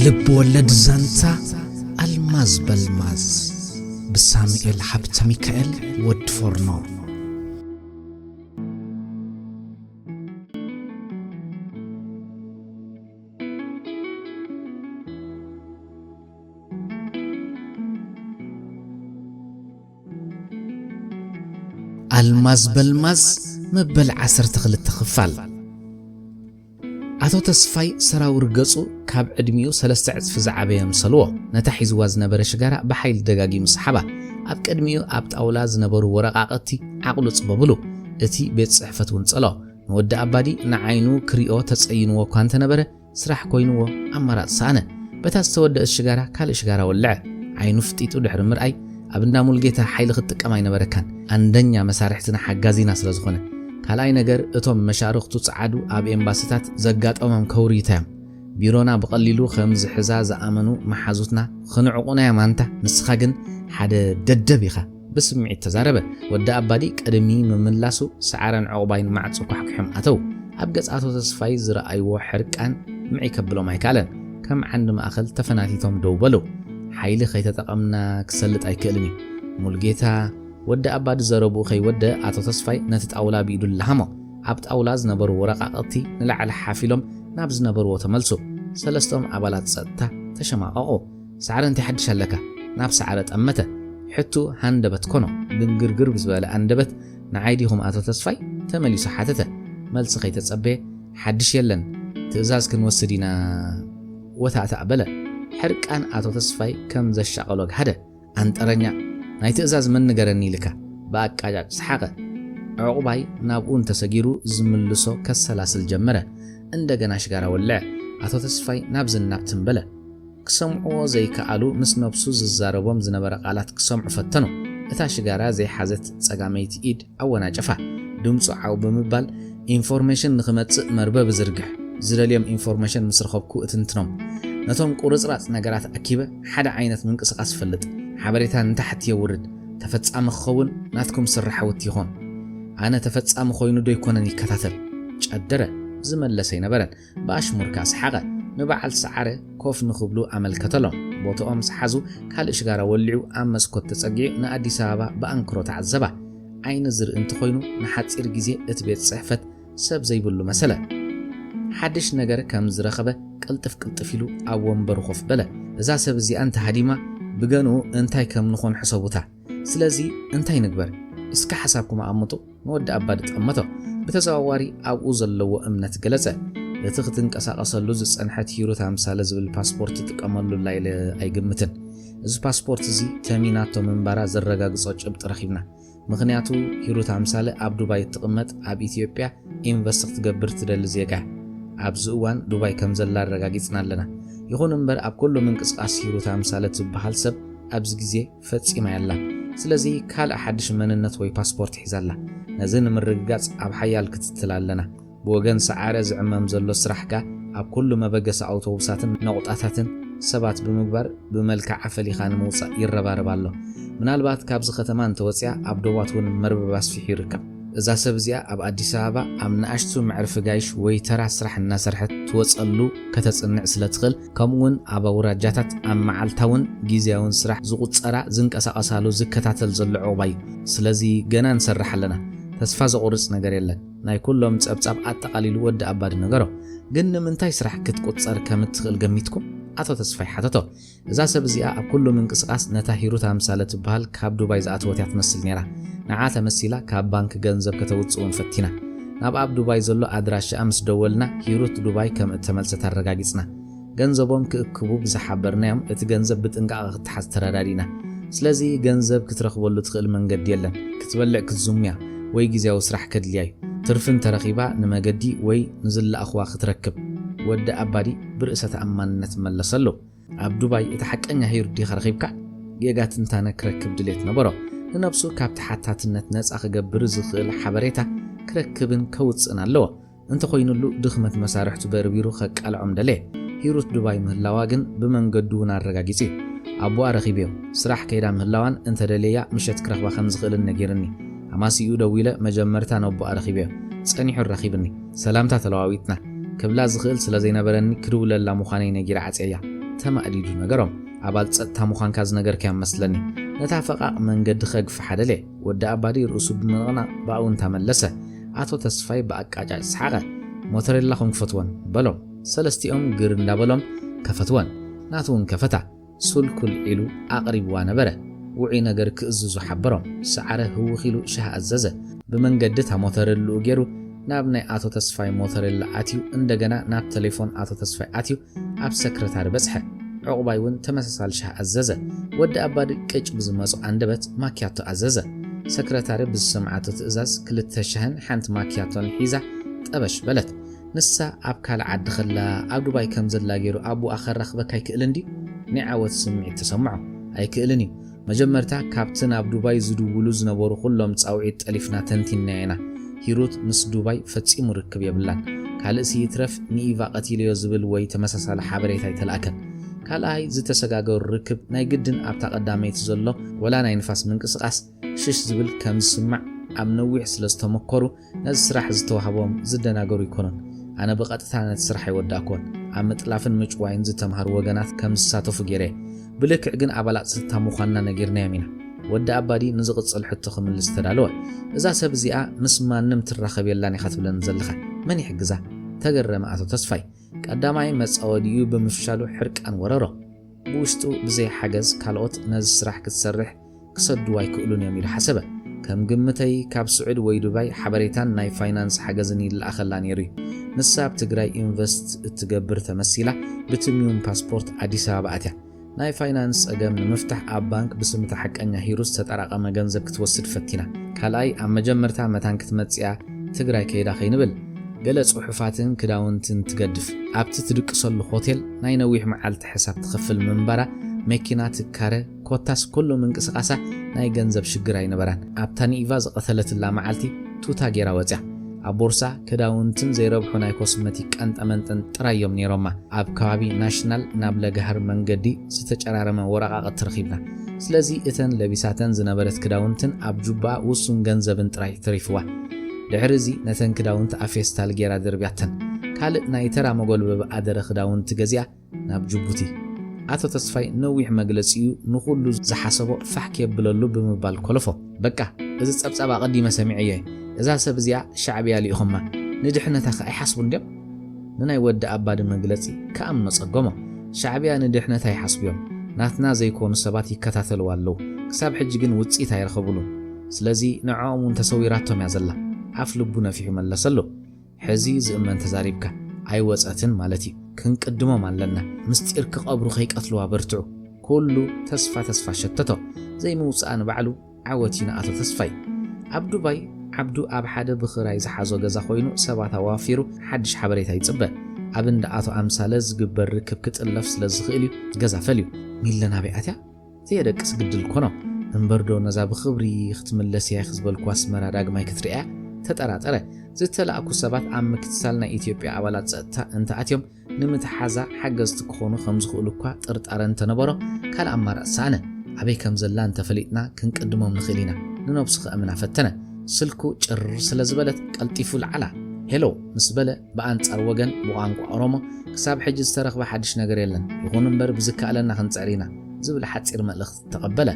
ልብ ወለድ ዛንታ ኣልማዝ በልማዝ ብሳሙኤል ሃብተ ሚካኤል ወዲ ፎርኖ። ኣልማዝ በልማዝ መበል ዓሰርተ ክልተ ክፋል። ኣቶ ተስፋይ ሰራውር ገጹ ካብ ዕድሚኡ ሰለስተ ዕጽፊ ዝዓበየ ምሰልዎ፣ ነታ ሒዝዋ ዝነበረ ሽጋራ ብሓይሊ ደጋጊሙ ሰሓባ። ኣብ ቅድሚኡ ኣብ ጣውላ ዝነበሩ ወረቓቕቲ ዓቕሉ ጽበብሉ። እቲ ቤት ጽሕፈት እውን ጸሎ። ንወዲ ኣባዲ ንዓይኑ ክሪኦ ተጸይንዎ እኳ እንተነበረ፣ ስራሕ ኮይንዎ ኣማራጺ ሰኣነ። በታ ዝተወደእት ሽጋራ ካልእ ሽጋራ ወልዐ። ዓይኑ ፍጢጡ ድሕሪ ምርኣይ፣ ኣብ እንዳ ሙልጌታ ሓይሊ ክትጥቀም ኣይነበረካን። ኣንደኛ መሳርሕትና ሓጋዚና ስለ ዝኾነ። ካልኣይ ነገር፣ እቶም መሻርኽቱ ጸዓዱ ኣብ ኤምባስታት ዘጋጠሞም ከውርይታ እዮም። ቢሮና ብቐሊሉ ከም ዝሕዛ ዝኣመኑ መሓዙትና ክንዕቑና እዮም ኣንታ፣ ንስኻ ግን ሓደ ደደብ ኢኻ። ብስምዒት ተዛረበ። ወዲ ኣባዲ ቅድሚ ምምላሱ ሰዓረን ዑቕባይን ማዕጾ ኳሕኲሖም ኣተው። ኣብ ገጽ ኣቶ ተስፋይ ዝረኣይዎ ሕርቃን ምዒ ከብሎም ኣይከኣለን። ከም ዓንዲ ማእከል ተፈናቲቶም ደው በሉ። ሓይሊ ከይተጠቐምና ክሰልጥ ኣይክእልን እዩ። ሙልጌታ፣ ወዲ ኣባዲ ዘረብኡ ከይወደ ኣቶ ተስፋይ ነቲ ጣውላ ብኢዱ ለሃሞ። ኣብ ጣውላ ዝነበሩ ወረቓቕቲ ንላዕሊ ሓፍ ኢሎም ናብ ዝነበርዎ ተመልሱ። ሰለስቶም ኣባላት ጸጥታ ተሸማቐቑ። ሰዓረ እንታይ ሓድሽ ኣለካ? ናብ ሰዓረ ጠመተ። ሕቱ ሃንደበት ኮኖ። ድንግርግር ብዝበለ ኣንደበት፣ ንዓይ ዲኹም ኣቶ ተስፋይ? ተመሊሱ ሓተተ። መልሲ ከይተጸበየ፣ ሓድሽ የለን፣ ትእዛዝ ክንወስድ ኢና፣ ወታእታእ በለ። ሕርቃን ኣቶ ተስፋይ ከም ዘሻቐሎ ኣግሃደ። ኣንጠረኛ፣ ናይ ትእዛዝ መን ንገረኒ ኢልካ? ብኣቃጫጭ ሰሓቐ። ዕቑባይ ናብኡ እንተሰጊሩ ዝምልሶ ከሰላስል ጀመረ። እንደገና ሽጋራ ወልዐ። ኣቶ ተስፋይ ናብ ዝናብ ትም በለ። ክሰምዕዎ ዘይከኣሉ፣ ምስ ነብሱ ዝዛረቦም ዝነበረ ቃላት ክሰምዑ ፈተኑ። እታ ሽጋራ ዘይሓዘት ጸጋመይቲ ኢድ ኣወናጨፋ። ድምጹ ዓው ብምባል፣ ኢንፎርሜሽን ንኽመጽእ መርበብ እዝርግሕ። ዝደልዮም ኢንፎርሜሽን ምስ ረኸብኩ እትንትኖም። ነቶም ቁርጽራጽ ነገራት ኣኪበ ሓደ ዓይነት ምንቅስቓስ እፈልጥ። ሓበሬታ ንታሕቲ የውርድ። ተፈጻሚ ክኸውን ናትኩም ስራሕ ውቲ ይኾን። ኣነ ተፈጻሚ ኮይኑ ዶ ይኮነን ይከታተል? ጨደረ። ዝመለሰ ኣይነበረን። ብኣሽሙር ከኣ ሰሓቐ። ንበዓል ሰዓረ ኮፍ ንኽብሉ ኣመልከተሎም። ቦትኦም ሰሓዙ። ካልእ ሽጋራ ወሊዑ ኣብ መስኮት ተጸጊዑ ንኣዲስ ኣበባ ብኣንክሮ ተዓዘባ። ዓይኒ ዝርኢ እንተኾይኑ ንሓጺር ግዜ እቲ ቤት ጽሕፈት ሰብ ዘይብሉ መሰለ። ሓድሽ ነገር ከም ዝረኸበ ቅልጥፍ ቅልጥፍ ኢሉ ኣብ ወንበሩ ኮፍ በለ። እዛ ሰብ እዚኣ እንተሃዲማ ብገንኡ እንታይ ከም ንኾን ሕሰቡታ። ስለዚ እንታይ ንግበር? እስከ ሓሳብኩም ኣቐምጡ። ንወዲ ኣባዲ ጠመቶ። ብተዘዋዋሪ ኣብኡ ዘለዎ እምነት ገለጸ። እቲ ክትንቀሳቐሰሉ ዝጸንሐት ሂሩት ኣምሳለ ዝብል ፓስፖርት ትጥቀመሉላ ኢለ ኣይግምትን። እዚ ፓስፖርት እዚ ተሚናቶ ምንባራ ዘረጋግጾ ጭብጢ ረኺብና። ምኽንያቱ ሂሩት ኣምሳለ ኣብ ዱባይ እትቕመጥ፣ ኣብ ኢትዮጵያ ኢንቨስት ክትገብር ትደሊ ዜጋ ኣብዚ እዋን ዱባይ ከም ዘላ ኣረጋጊጽና ኣለና። ይኹን እምበር ኣብ ኩሉ ምንቅስቓስ ሂሩት ኣምሳለ ትበሃል ሰብ ኣብዚ ግዜ ፈጺማ የላን። ስለዚ ካልእ ሓድሽ መንነት ወይ ፓስፖርት ሒዛ ኣላ። ነዚ ንምርግጋጽ ኣብ ሓያል ክትትል ኣለና። ብወገን ሰዓረ ዝዕመም ዘሎ ስራሕ ከኣ ኣብ ኩሉ መበገሲ ኣውቶቡሳትን ነቑጣታትን ሰባት ብምግባር ብመልክዓ ፈሊኻ ንምውጻእ ይረባረብ ኣሎ። ምናልባት ካብዚ ከተማ እንተወጺኣ ኣብ ዶባት እውን መርበብ ኣስፊሑ ይርከብ። እዛ ሰብ እዚኣ ኣብ ኣዲስ ኣበባ ኣብ ንኣሽቱ መዕርፊ ጋይሽ ወይ ተራ ስራሕ እናሰርሐት ትወጸሉ ከተጽንዕ ስለ ትኽእል፣ ከምኡውን ኣብ ኣውራጃታት ኣብ መዓልታውን ግዜያውን ስራሕ ዝቑጸራ ዝንቀሳቐሳሉ ዝከታተል ዘሎ ዕቑባ እዩ። ስለዚ ገና ንሰርሕ ኣለና። ተስፋ ዘቑርጽ ነገር የለን። ናይ ኩሎም ጸብጻብ ኣጠቓሊሉ ወዲ ኣባዲ ነገሮ። ግን ንምንታይ ስራሕ ክትቁጸር ከም እትኽእል ገሚትኩም? ኣቶ ተስፋይ ሓተቶ። እዛ ሰብ እዚኣ ኣብ ኩሉ ምንቅስቓስ ነታ ሂሩት ኣምሳለ ትበሃል ካብ ዱባይ ዝኣተወት እያ ትመስል ነይራ። ንዓ ተመሲላ ካብ ባንክ ገንዘብ ከተውጽእ እውን ፈቲና። ናብ ኣብ ዱባይ ዘሎ ኣድራሻኣ ምስ ደወልና ሂሩት ዱባይ ከም እተመልሰት ኣረጋጊጽና። ገንዘቦም ክእክቡ ብዝሓበርናዮም እቲ ገንዘብ ብጥንቃቐ ክተሓዝ ተረዳዲእና። ስለዚ ገንዘብ ክትረኽበሉ ትኽእል መንገዲ የለን። ክትበልዕ ክትዝሙያ ወይ ግዜያዊ ስራሕ ከድልያ እዩ። ትርፊ እንተረኺባ ንመገዲ ወይ ንዝለኣኽዋ ክትረክብ። ወዲ ኣባዲ ብርእሰ ተኣማንነት መለሰሉ። ኣብ ዱባይ እቲ ሓቀኛ ሂሩት ዲኻ ረኺብካ? ጌጋ ትንታነ ክረክብ ድሌት ነበሮ። ንነብሱ ካብ ተሓታትነት ነጻ ክገብር ዝኽእል ሓበሬታ ክረክብን ከውጽእን ኣለዎ። እንተኾይኑሉ ድኽመት መሳርሕቱ በርቢሩ ከቃልዖም ደለየ። ሂሩት ዱባይ ምህላዋ ግን ብመንገዱ እውን ኣረጋጊጹ እዩ። ኣቦኣ ረኺበዮ። ስራሕ ከይዳ ምህላዋን እንተደለያ ምሸት ክረኽባ ከም ዝኽእልን ነጊርኒ። ኣማሲኡ ደዊለ መጀመርታ ነቦኣ ረኺበዮ። ጸኒሑ ኣራኺብኒ። ሰላምታ ተለዋዊጥና። ክብላ ዝኽእል ስለ ዘይነበረኒ ክድውለላ ምዃነይ ነጊረ ዓጽየያ። ተማእዲዱ ነገሮም። ኣባል ጸጥታ ምዃንካ ዝነገርካዮም መስለኒ። ነታ ፈቓቕ መንገዲ ከግፍሓ ደልየ። ወዲ ኣባዲ ርእሱ ብምንቕናቕ ብኣውንታ መለሰ። ኣቶ ተስፋይ ብኣቃጫጭ ሰሓቐ። ሞተሬላ ክንክፈትወን በሎም። ሰለስቲኦም ግር እንዳበሎም ከፈትወን። ናቱ እውን ከፈታ። ሱልኩል ኢሉ ኣቕሪብዋ ነበረ። ውዑይ ነገር ክእዝዙ ሓበሮም። ሰዓረ ህውኽ ኢሉ ሻህ ኣዘዘ። ብመንገዲ እታ ሞተረልኡ ገይሩ ናብ ናይ ኣቶ ተስፋይ ሞተሬላ ኣትዩ፣ እንደገና ናብ ተሌፎን ኣቶ ተስፋይ ኣትዩ ኣብ ሰክረታሪ በጽሐ። ዕቑባይ እውን ተመሳሳሊ ሻህ ኣዘዘ። ወዲ ኣባዲ ቅጭ ብዝመጾ ኣንደበት ማኪያቶ ኣዘዘ። ሰክረታሪ ብዝሰምዓቶ ትእዛዝ ክልተ ሻህን ሓንቲ ማኪያቶን ሒዛ ጠበሽ በለት። ንሳ ኣብ ካልእ ዓዲ ከላ ኣብ ዱባይ ከም ዘላ ገይሩ ኣቡኣ ከራኽበካ ኣይክእልን ድዩ? ናይ ዓወት ስምዒት ተሰምዖ። ኣይክእልን እዩ። መጀመርታ ካብቲ ናብ ዱባይ ዝድውሉ ዝነበሩ ኩሎም ጻውዒት ጠሊፍና ተንቲንናዮ ኢና። ሂሩት ምስ ዱባይ ፈጺሙ ርክብ የብላን። ካልእሲ ይትረፍ ንኢቫ ቀቲለዮ ዝብል ወይ ተመሳሳሊ ሓበሬታ ኣይተላእከን። ካልኣይ ዝተሰጋገሩ ርክብ ናይ ግድን ኣብታ ቀዳመይቲ ዘሎ ወላ ናይ ንፋስ ምንቅስቓስ ሽሽ ዝብል ከም ዝስማዕ ኣብ ነዊሕ ስለ ዝተመኮሩ ነዚ ስራሕ ዝተዋህቦም ዝደናገሩ ኣይኮኑን። ኣነ ብቐጥታ ነቲ ስራሕ ኣይወዳእኩዎን። ኣብ ምጥላፍን ምጭዋይን ዝተምሃሩ ወገናት ከም ዝሳተፉ ገይረ። ብልክዕ ግን ኣባላት ጸጥታ ምዃንና ነጊርናዮም ኢና። ወዲ ኣባዲ ንዝቕጽል ሕቶ ክምልስ ተዳለወ። እዛ ሰብ እዚኣ ምስ ማንም ትራኸብ የላን ኢኻ ትብለኒ ዘለኻ። መን ይሕግዛ? ተገረመ ኣቶ ተስፋይ። ቀዳማይ መጻወዲኡ ብምፍሻሉ ሕርቃን ወረሮ። ብውሽጡ ብዘይ ሓገዝ ካልኦት ነዚ ስራሕ ክትሰርሕ ክሰድዋ ኣይክእሉን እዮም ኢሉ ሓሰበ። ከም ግምተይ ካብ ስዑድ ወይ ዱባይ ሓበሬታን ናይ ፋይናንስ ሓገዝን ይለኣኸላ ነይሩ እዩ። ንሳ ኣብ ትግራይ ኢንቨስት እትገብር ተመሲላ ብትምዩም ፓስፖርት ኣዲስ ኣበባ ኣትያ። ናይ ፋይናንስ ጸገም ንምፍታሕ ኣብ ባንክ ብስምቲ ሓቀኛ ሂሩት ዝተጠራቐመ ገንዘብ ክትወስድ ፈቲና። ካልኣይ ኣብ መጀመርታ መታን ክትመጽእ እያ ትግራይ ከይዳ ከይንብል ገለ ጽሑፋትን ክዳውንትን ትገድፍ። ኣብቲ ትድቅሰሉ ሆቴል ናይ ነዊሕ መዓልቲ ሕሳብ ትኸፍል ምንባራ መኪና ትካረ ኮታስ ኩሉ ምንቅስቓሳ ናይ ገንዘብ ሽግር ኣይነበራን። ኣብታ ንኢቫ ዝቐተለትላ መዓልቲ ቱታ ጌራ ወጽያ። ኣብ ቦርሳ ክዳውንትን ዘይረብሑ ናይ ኮስመቲክ ቀንጠመንጠን ጥራይ እዮም ነይሮማ። ኣብ ከባቢ ናሽናል ናብ ለጋሃር መንገዲ ዝተጨራረመ ወረቓቕቲ ረኺብና። ስለዚ እተን ለቢሳተን ዝነበረት ክዳውንትን ኣብ ጁባኣ ውሱን ገንዘብን ጥራይ ተሪፍዋ። ድሕሪ እዚ ነተን ክዳውንቲ ኣብ ፌስታል ጌራ ደርብያተን። ካልእ ናይ ተራ መጎልበቢ ኣደረ ክዳውንቲ ገዚኣ ናብ ጅቡቲ። ኣቶ ተስፋይ ነዊሕ መግለጺኡ ንኹሉ ዝሓሰቦ ፋሕ የብለሉ ብምባል ኮለፎ። በቃ፣ እዚ ጸብጻብ ኣቐዲመ ሰሚዐዮ እየ። እዛ ሰብ እዚኣ ሻዕብያ ልኢኹማ። ንድሕነታ ከ ኣይሓስቡን ድዮም? ንናይ ወዲ ኣባዲ መግለጺ ክኣምኖ ጸገሞ። ሻዕብያ ንድሕነታ ይሓስቡ እዮም። ናትና ዘይኮኑ ሰባት ይከታተልዋ ኣለዉ። ክሳብ ሕጂ ግን ውጽኢት ኣይረኸቡሉን። ስለዚ ንዕኦም እውን ተሰዊራቶም እያ ዘላ። ኣፍ ልቡ ነፊሑ መለሰሉ። ሕዚ ዝእመን ተዛሪብካ፣ ኣይወጸትን ማለት እዩ። ክንቅድሞም ኣለና። ምስጢር ክቐብሩ ከይቀትልዋ በርትዑ። ኩሉ ተስፋ ተስፋ ሸተቶ። ዘይምውጽኣ ንባዕሉ ዓወት እዩ ንኣቶ ተስፋይ። ኣብ ዱባይ ዓብዱ ኣብ ሓደ ብኽራይ ዝሓዞ ገዛ ኮይኑ ሰባት ኣዋፊሩ ሓድሽ ሓበሬታ ይጽበ። ኣብ እንዳ ኣቶ ኣምሳለ ዝግበር ርክብ ክጥለፍ ስለ ዝኽእል እዩ ገዛ ፈልዩ። ሚለ ናበይ ኣትያ? ዘየደቅስ ግድል ኮኖ። እምበርዶ ነዛ ብኽብሪ ክትምለስ እያ ኢኺ ዝበልኩዋ ኣስመራ ዳግማይ ክትርእያ ተጠራጠረ። ዝተላእኩ ሰባት ኣብ ምክትታል ናይ ኢትዮጵያ ኣባላት ጸጥታ እንተኣትዮም ንምትሓዛ ሓገዝቲ ክኾኑ ከም ዝኽእሉ እኳ ጥርጣረ እንተነበሮ ካልእ ኣማራጺ ሰኣነ። ኣበይ ከም ዘላ እንተፈሊጥና ክንቅድሞም ንኽእል ኢና። ንነብሱ ከእምና ፈተነ። ስልኩ ጭር ስለ ዝበለት ቀልጢፉ ለዓላ። ሄሎ ምስ በለ ብኣንጻር ወገን ብቋንቋ ኦሮሞ ክሳብ ሕጂ ዝተረኽበ ሓድሽ ነገር የለን፣ ይኹን እምበር ብዝከኣለና ክንጽዕር ኢና ዝብል ሓጺር መልእኽቲ ተቐበለ።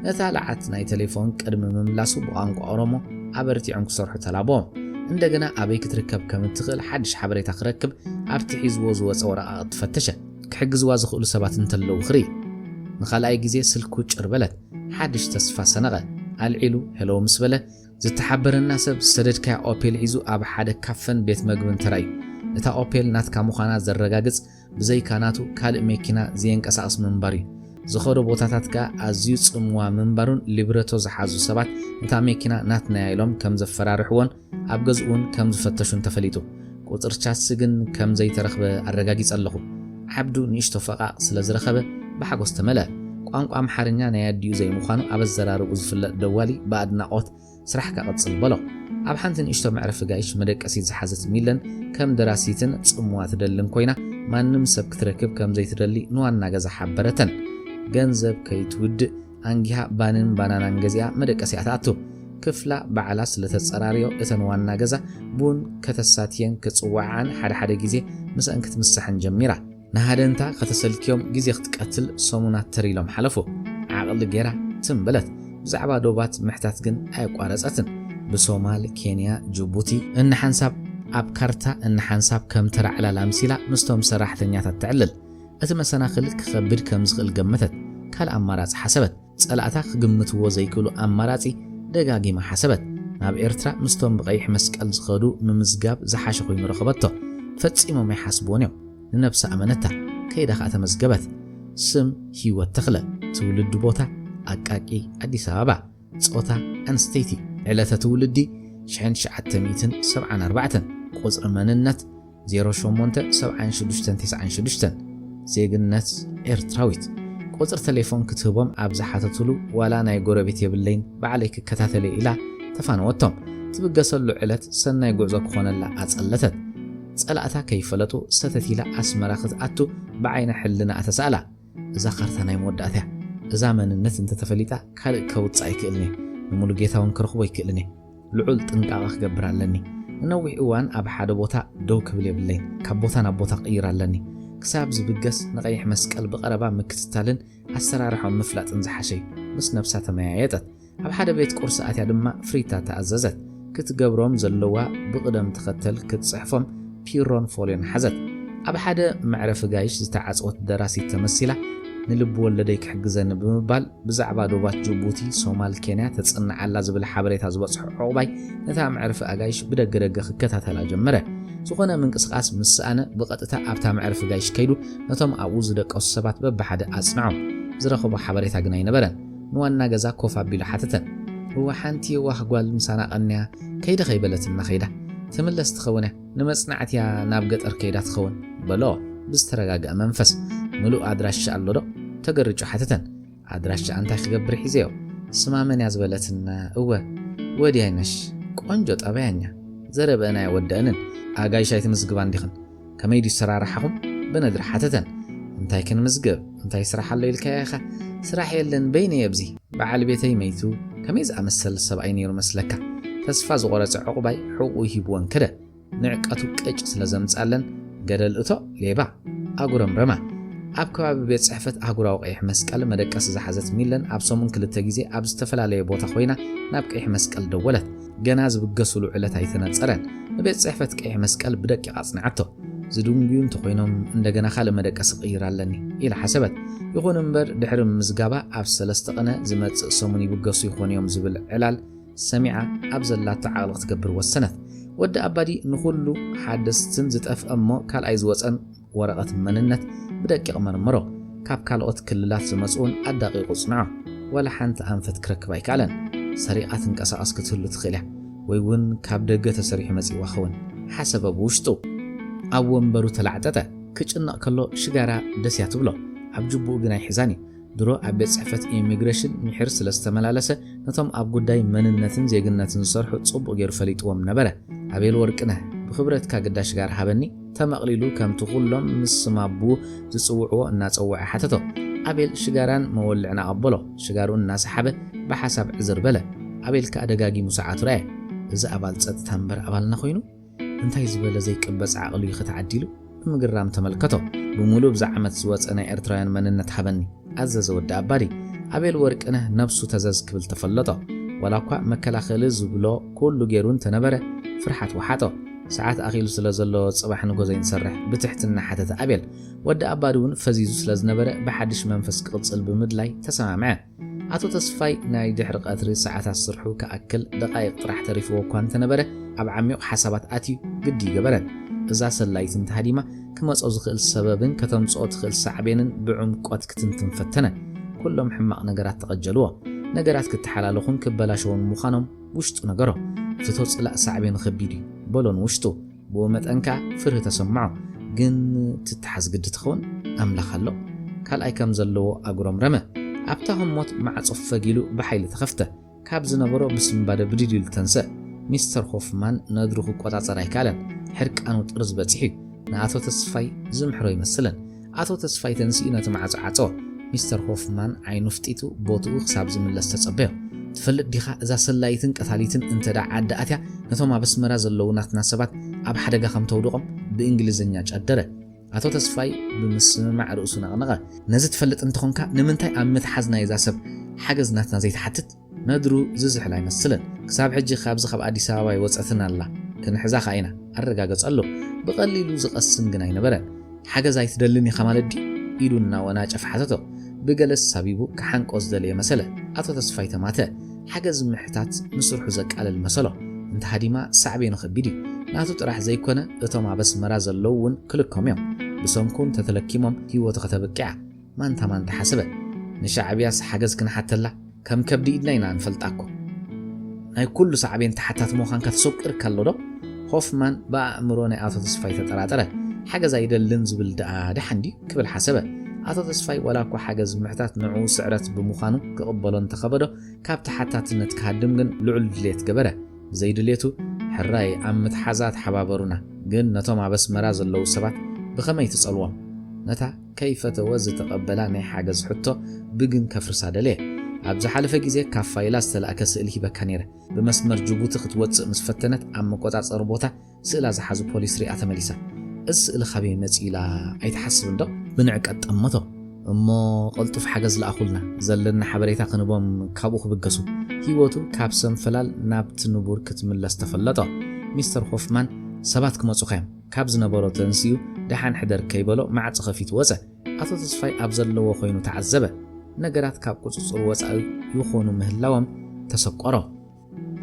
ነታ ለዓት ናይ ቴሌፎን ቅድሚ ምምላሱ ብቋንቋ ኦሮሞ ኣበርቲዖም ክሰርሑ ተላበዎም። እንደገና ኣበይ ክትርከብ ከም እትኽእል ሓድሽ ሓበሬታ ክረክብ ኣብቲ ሒዝዎ ዝወጸ ወረቓቕቲ ፈተሸ። ክሕግዝዋ ዝኽእሉ ሰባት እንተለዉ ክርኢ። ንኻልኣይ ግዜ ስልኩ ጭር በለት። ሓድሽ ተስፋ ሰነቐ። ኣልዒሉ ሄሎ ምስ በለ ዝተሓበረና ሰብ ዝሰደድካያ ኦፔል ሒዙ ኣብ ሓደ ካፈን ቤት መግብን ተራእዩ። እታ ኦፔል ናትካ ምዃና ዘረጋግጽ ብዘይካ ናቱ ካልእ መኪና ዘየንቀሳቕስ ምንባሩ እዩ። ዝኸዶ ቦታታት ከኣ ኣዝዩ ጽምዋ ምንባሩን ሊብረቶ ዝሓዙ ሰባት እታ መኪና ናትና እያ ኢሎም ከም ዘፈራርሕዎን ኣብ ገዝኡ እውን ከም ዝፈተሹን ተፈሊጡ። ቁጽሪ ቻትሲ ግን ከም ዘይተረኽበ ኣረጋጊጸ ኣለኹ። ዓብዱ ንእሽቶ ፈቓቕ ስለ ዝረኸበ ብሓጎስ ተመልአ። ቋንቋ ኣምሓርኛ ናይ ኣዲኡ ዘይምዃኑ ኣብ ኣዘራርብኡ ዝፍለጥ ደዋሊ ብኣድናቖት ስራሕካ ቀጽል በሎ። ኣብ ሓንቲ ንእሽቶ መዕረፊ ጋይሽ መደቀሲት ዝሓዘት ሚለን ከም ደራሲትን ጽምዋ ትደልን ኮይና ማንም ሰብ ክትረክብ ከም ዘይትደሊ ንዋና ገዛ ሓበረተን። ገንዘብ ከይትውድእ ኣንጊሃ ባንን ባናናን ገዚኣ መደቀሲኣ ትኣቱ። ክፍላ ባዕላ ስለ ተጸራርዮ እተን ዋና ገዛ ቡን ከተሳትየን ክጽውዓን ሓደ ሓደ ግዜ ምስአን ክትምሳሕን ጀሚራ። ንሃደንታ ከተሰልክዮም ግዜ ክትቀትል ሰሙናት ተር ኢሎም ሓለፉ። ዓቕሊ ጌራ ትም በለት። ብዛዕባ ዶባት ምሕታት ግን ኣየቋረጸትን። ብሶማል፣ ኬንያ፣ ጅቡቲ እንሓንሳብ ኣብ ካርታ እንሓንሳብ ከም ተራ ዕላል ኣምሲላ ምስቶም ሰራሕተኛታት ተዕልል። እቲ መሰናኽል ክኸብድ ከም ዝኽእል ገመተት። ካልእ ኣማራጺ ሓሰበት። ጸላእታ ክግምትዎ ዘይክእሉ ኣማራጺ ደጋጊማ ሓሰበት። ናብ ኤርትራ ምስቶም ብቐይሕ መስቀል ዝኸዱ ምምዝጋብ ዝሓሸ ኮይኑ ረኸበቶ። ፈጺሞም ኣይሓስብዎን እዮም። ንነብሳ ኣመነታ። ከይዳ ከኣ ተመዝገበት። ስም ሂወት ተኽለ። ትውልዲ ቦታ ኣቃቂ ኣዲስ ኣበባ። ጾታ ኣንስተይቲ። ዕለተ ትውልዲ ሽሕን ትሽዓተ ሚእትን ሰብዓን ኣርባዕተን። ቁጽሪ መንነት ዜሮ ሸሞንተ ሰብዓን ሽዱሽተን ተስዓን ሽዱሽተን። ዜግነት ኤርትራዊት። ቁጽሪ ተሌፎን ክትህቦም ኣብ ዝሓተቱሉ ዋላ ናይ ጎረቤት የብለይን ባዕለይ ክከታተል እየ ኢላ ተፋነወቶም። ትብገሰሉ ዕለት ሰናይ ጉዕዞ ክኾነላ ኣጸለተት። ጸላእታ ከይፈለጡ ሰተት ኢላ ኣስመራ ክትኣቱ ብዓይነ ሕልናኣ ተሳእላ። እዛ ካርታ ናይ መወዳእታ እያ። እዛ መንነት እንተተፈሊጣ ካልእ ከውጽእ ኣይክእልን እየ። ንሙሉጌታ እውን ክረኽቦ ኣይክእልን እየ። ልዑል ጥንቃቐ ክገብር ኣለኒ። ንነዊሕ እዋን ኣብ ሓደ ቦታ ደው ክብል የብለይን። ካብ ቦታ ናብ ቦታ ክቕይር ኣለኒ። ክሳብ ዝብገስ ንቐይሕ መስቀል ብቐረባ ምክትታልን ኣሰራርሖም ምፍላጥን ዝሓሸ እዩ። ምስ ነብሳ ተመያየጠት። ኣብ ሓደ ቤት ቁርሲ ኣትያ ድማ ፍሪታ ተኣዘዘት። ክትገብሮም ዘለዋ ብቕደም ተኸተል ክትጽሕፎም ፒሮን ፎልዮን ሓዘት። ኣብ ሓደ መዕረፊ ጋይሽ ዝተዓጽወት ደራሲት ተመሲላ፣ ንልቢ ወለደይ ክሕግዘኒ ብምባል ብዛዕባ ዶባት ጅቡቲ፣ ሶማል፣ ኬንያ ተጽንዓላ ዝብል ሓበሬታ ዝበጽሖ ዑቕባይ ነታ መዕርፊ ኣጋይሽ ብደገ ደገ ክከታተላ ጀመረ። ዝኾነ ምንቅስቓስ ምስ ሰኣነ ብቐጥታ ኣብታ መዕርፊ ጋይሽ ከይዱ ነቶም ኣብኡ ዝደቀሱ ሰባት በብሓደ ኣጽንዖም። ዝረኸቦ ሓበሬታ ግን ኣይነበረን። ንዋና ገዛ ኮፍ ኣቢሉ ሓተተን። እወ ሓንቲ የዋህ ጓል ምሳና ቀንያ ከይደ ከይበለትና ከይዳ። ትምለስ ትኸውን እያ፣ ንመጽናዕቲ እያ ናብ ገጠር ከይዳ ትኸውን በሎ ብዝተረጋግአ መንፈስ። ምሉእ ኣድራሻ ኣሎ ዶ? ተገሪጩ ሓተተን። ኣድራሻ እንታይ ክገብር ሒዘዮ? ስማ መን እያ ዝበለትና? እወ ወዲ ኣይነሽ ቆንጆ ጠባያኛ ዘረበአን ኣይወደአንን። ኣጋይሽ ኣይትምዝግባን ዲኽን? ከመይ ድዩ ሰራርሓኹም? ብነድሪ ሓተተን። እንታይ ክንምዝግብ? እንታይ ስራሕ ኣሎ ኢልካዮ ኢኻ? ስራሕ የለን በይነይ ኣብዚ በዓል ቤተይ መይቱ። ከመይ ዝኣመሰለ ሰብኣይ ነይሩ መስለካ? ተስፋ ዝቖረጸ ዕቑባይ ሕቑኡ ሂብወን ከደ። ንዕቀቱ ቅጭ ስለ ዘምጻለን ገደል እቶ ሌባ ኣጉረምረማ። ኣብ ከባቢ ቤት ጽሕፈት ኣህጉራዊ ቀይሕ መስቀል መደቀሲ ዝሓዘት ሚለን ኣብ ሰሙን ክልተ ግዜ ኣብ ዝተፈላለየ ቦታ ኮይና ናብ ቀይሕ መስቀል ደወለት። ገና ዝብገስሉ ዕለት ኣይተነጸረን። ንቤት ጽሕፈት ቀይሕ መስቀል ብደቂቕ ኣጽንዓቶ። ዝድንጉዩ እንተኾይኖም እንደገና ካልእ መደቀሲ ክቕይር ኣለኒ ኢላ ሓሰበት። ይኹን እምበር ድሕሪ ምምዝጋባ ኣብ ሰለስተ ቅነ ዝመጽእ ሰሙን ይብገሱ ይኾኑ እዮም ዝብል ዕላል ሰሚዓ ኣብ ዘላቶ ዓቕሊ ክትገብር ወሰነት። ወዲ ኣባዲ ንኹሉ ሓደስትን ዝጠፍአ እሞ ካልኣይ ዝወጸን ወረቐት መንነት ብደቂቕ መርመሮ። ካብ ካልኦት ክልላት ዝመጽኡን ኣዳቒቑ ጽንዖ። ዋላ ሓንቲ ኣንፈት ክረክብ ኣይከኣለን። ሰሪቓ ትንቀሳቐስ ክትህሉ ትኽእል እያ፣ ወይ እውን ካብ ደገ ተሰሪሑ መጺእዋ ኸውን ሓሰበ ብውሽጡ። ኣብ ወንበሩ ተላዕጠጠ። ክጭነቕ ከሎ ሽጋራ ደስ እያ ትብሎ። ኣብ ጅቡኡ ግን ኣይሕዛን እዩ። ድሮ ኣብ ቤት ጽሕፈት ኢሚግሬሽን ሚሒር ስለ ዝተመላለሰ ነቶም ኣብ ጉዳይ መንነትን ዜግነትን ዝሰርሑ ጽቡቕ ገይሩ ፈሊጥዎም ነበረ። ኣቤል ወርቅነህ፣ ብኽብረትካ ግዳ ሽጋራ ሃበኒ፣ ተመቕሊሉ ከምቲ ኩሎም ምስ ስም ኣቦኡ ዝጽውዕዎ እናጸወዐ ሓተቶ። ኣቤል ሽጋራን መወልዕን ኣቐበሎ። ሽጋርኡ እናሰሓበ ብሓሳብ ዕዝር በለ። ኣቤል ከኣ ደጋጊሙ ሰዓቱ ረኣየ። እዚ ኣባል ጸጥታ እምበር ኣባልና ኮይኑ? እንታይ ዝበለ ዘይቅበጽ ዓቕሊ እዩ ከተዓዲሉ? ብምግራም ተመልከቶ። ብምሉእ ብዛ ዓመት ዝወጸ ናይ ኤርትራውያን መንነት ሃበኒ፣ ኣዘዘ ወዲ ኣባዲ። ኣቤል ወርቅነህ ነብሱ ተዘዝ ክብል ተፈለጦ። ዋላ እኳ መከላኸሊ ዝብሎ ኩሉ ገይሩ እንተነበረ፣ ፍርሓት ወሓጦ። ሰዓት ኣኺሉ ስለ ዘሎ ጽባሕ ንጎ ዘይንሰርሕ? ብትሕትና ሓተተ ኣቤል። ወዲ ኣባዲ እውን ፈዚዙ ስለ ዝነበረ፣ ብሓድሽ መንፈስ ክቕጽል ብምድላይ ተሰማምዐ። ኣቶ ተስፋይ ናይ ድሕሪ ቀትሪ ሰዓታት ስርሑ ክኣክል ደቓይቕ ጥራሕ ተሪፍዎ እኳ እንተነበረ፣ ኣብ ዓሚቕ ሓሳባት ኣትዩ ግዲ ይገበረን። እዛ ሰላይት እንተሃዲማ ክመጾ ዝኽእል ሰበብን ከተምጽኦ ትኽእል ሳዕቤንን ብዕምቆት ክትንትን ፈተነ። ኩሎም ሕማቕ ነገራት ተቐጀልዎ። ነገራት ክተሓላለኹን ክበላሸውን ምዃኖም ውሽጡ ነገሮ። ፍቶ ጽላእ ሳዕቤኑ ከቢድ እዩ በሎ ንውሽጡ። ብኡ መጠን ከኣ ፍርሂ ተሰምዖ። ግን ትተሓዝ ግዲ ትኸውን? ኣምላኽ ኣሎ። ካልኣይ ከም ዘለዎ ኣጉረምረመ። ኣብታ ህሞት ማዕጾ ፈጊሉ ብሓይሊ ተኸፍተ። ካብ ዝነበሮ ብስንባደ ብድድ ኢሉ ተንስእ። ሚስተር ሆፍማን ነድሩ ክቆጻጸር ኣይከኣለን። ሕርቃኑ ጥርዝ በጺሑ እዩ። ንኣቶ ተስፋይ ዝምሕሮ ይመስልን። ኣቶ ተስፋይ ተንሲኡ ነቲ ማዕጾ ዓጸዎ። ሚስተር ሆፍማን ዓይኑ ፍጢጡ ቦትኡ ክሳብ ዝምለስ ተጸበዮ። ትፈልጥ ዲኻ እዛ ሰላይትን ቀታሊትን እንተ ደኣ ዓዲ ኣትያ ነቶም ኣብ ኣስመራ ዘለዉ ናትና ሰባት ኣብ ሓደጋ ከም ተውድቖም? ብእንግሊዝኛ ጨደረ። ኣቶ ተስፋይ ብምስምማዕ ርእሱ ነቕነቐ። ነዚ ትፈልጥ እንተኾንካ ንምንታይ ኣብ ምትሓዝ ናይዛ ሰብ ሓገዝ ናትና ዘይትሓትት? ነድሩ ዝዝሕል ኣይመስልን። ክሳብ ሕጂ ካብዚ ካብ ኣዲስ ኣበባ ኣይወጸትን ኣላ፣ ክንሕዛ ከኣ ኢና፣ ኣረጋገጸሉ። ብቐሊሉ ዝቐስን ግን ኣይነበረን። ሓገዝ ኣይትደልን ኢኻ ማለት ድዩ? ኢሉ እናወናጨፈ ሓተቶ። ብገለ ሳቢቡ ክሓንቆ ዝደለየ መሰለ። ኣቶ ተስፋይ ተማተ። ሓገዝ ምሕታት ንስርሑ ዘቃልል መሰሎ። እንተ ሃዲማ ሳዕቤኑ ከቢድ እዩ። ናቱ ጥራሕ ዘይኮነ እቶም ኣብ ኣስመራ ዘለዉ እውን ክልኮም እዮም። ብሰንኩ እንተተለኪሞም ህይወቱ ከተብቅዓ። ማንታ ማንታ ሓሰበ። ንሻዕብያስ ሓገዝ ክንሓተላ ከም ከብዲ ኢድና ኢና ንፈልጣ እኮ። ናይ ኩሉ ሳዕቤን ተሓታቲ ምዃንካ ተሰቂርካ ኣሎ ዶ? ሆፍማን ብኣእምሮ ናይ ኣቶ ተስፋይ ተጠራጠረ። ሓገዝ ኣይደልን ዝብል ደኣ ደሓን ድዩ ክብል ሓሰበ። ኣቶ ተስፋይ ዋላ እኳ ሓገዝ ምሕታት ንዕኡ ስዕረት ብምዃኑ ክቕበሎ እንተኸበዶ ካብ ተሓታትነት ክሃድም ግን ልዑል ድልየት ገበረ። ብዘይድልየቱ ሕራይ ኣብ ምትሓዛ ተሓባበሩና። ግን ነቶም ኣብ ኣስመራ ዘለዉ ሰባት ብኸመይ ትጸልዎም? ነታ ከይፈተወ ዝተቐበላ ናይ ሓገዝ ሕቶ ብግን ከፍርሳ ደለየ። ኣብ ዝሓለፈ ግዜ ካብ ፋይላ ዝተላእከ ስእሊ ሂበካ ነይረ። ብመስመር ጅቡቲ ክትወጽእ ምስ ፈተነት ኣብ መቆጻጸሪ ቦታ ስእላ ዝሓዙ ፖሊስ ሪኣ ተመሊሳ። እዚ ስእሊ ካበይ መጺኡ ኢላ ኣይትሓስብን ዶ? ብንዕቀት ጠመቶ። እሞ ቀልጡፍ ሓገዝ ለኣኹልና፣ ዘለና ሓበሬታ ክንቦም ካብኡ ክብገሱ። ህይወቱ ካብ ሰንፈላል ናብቲ ንቡር ክትምለስ ተፈለጦ። ሚስተር ሆፍማን ሰባት ክመጹኻ እዮም። ካብ ዝነበሮ ተንሲኡ ደሓን ሕደር ከይበሎ ማዕጾ ከፊቱ ወጸ። ኣቶ ተስፋይ ኣብ ዘለዎ ኮይኑ ተዓዘበ። ነገራት ካብ ቁጽጽር ወጻኢ ይኾኑ ምህላዎም ተሰቆሮ።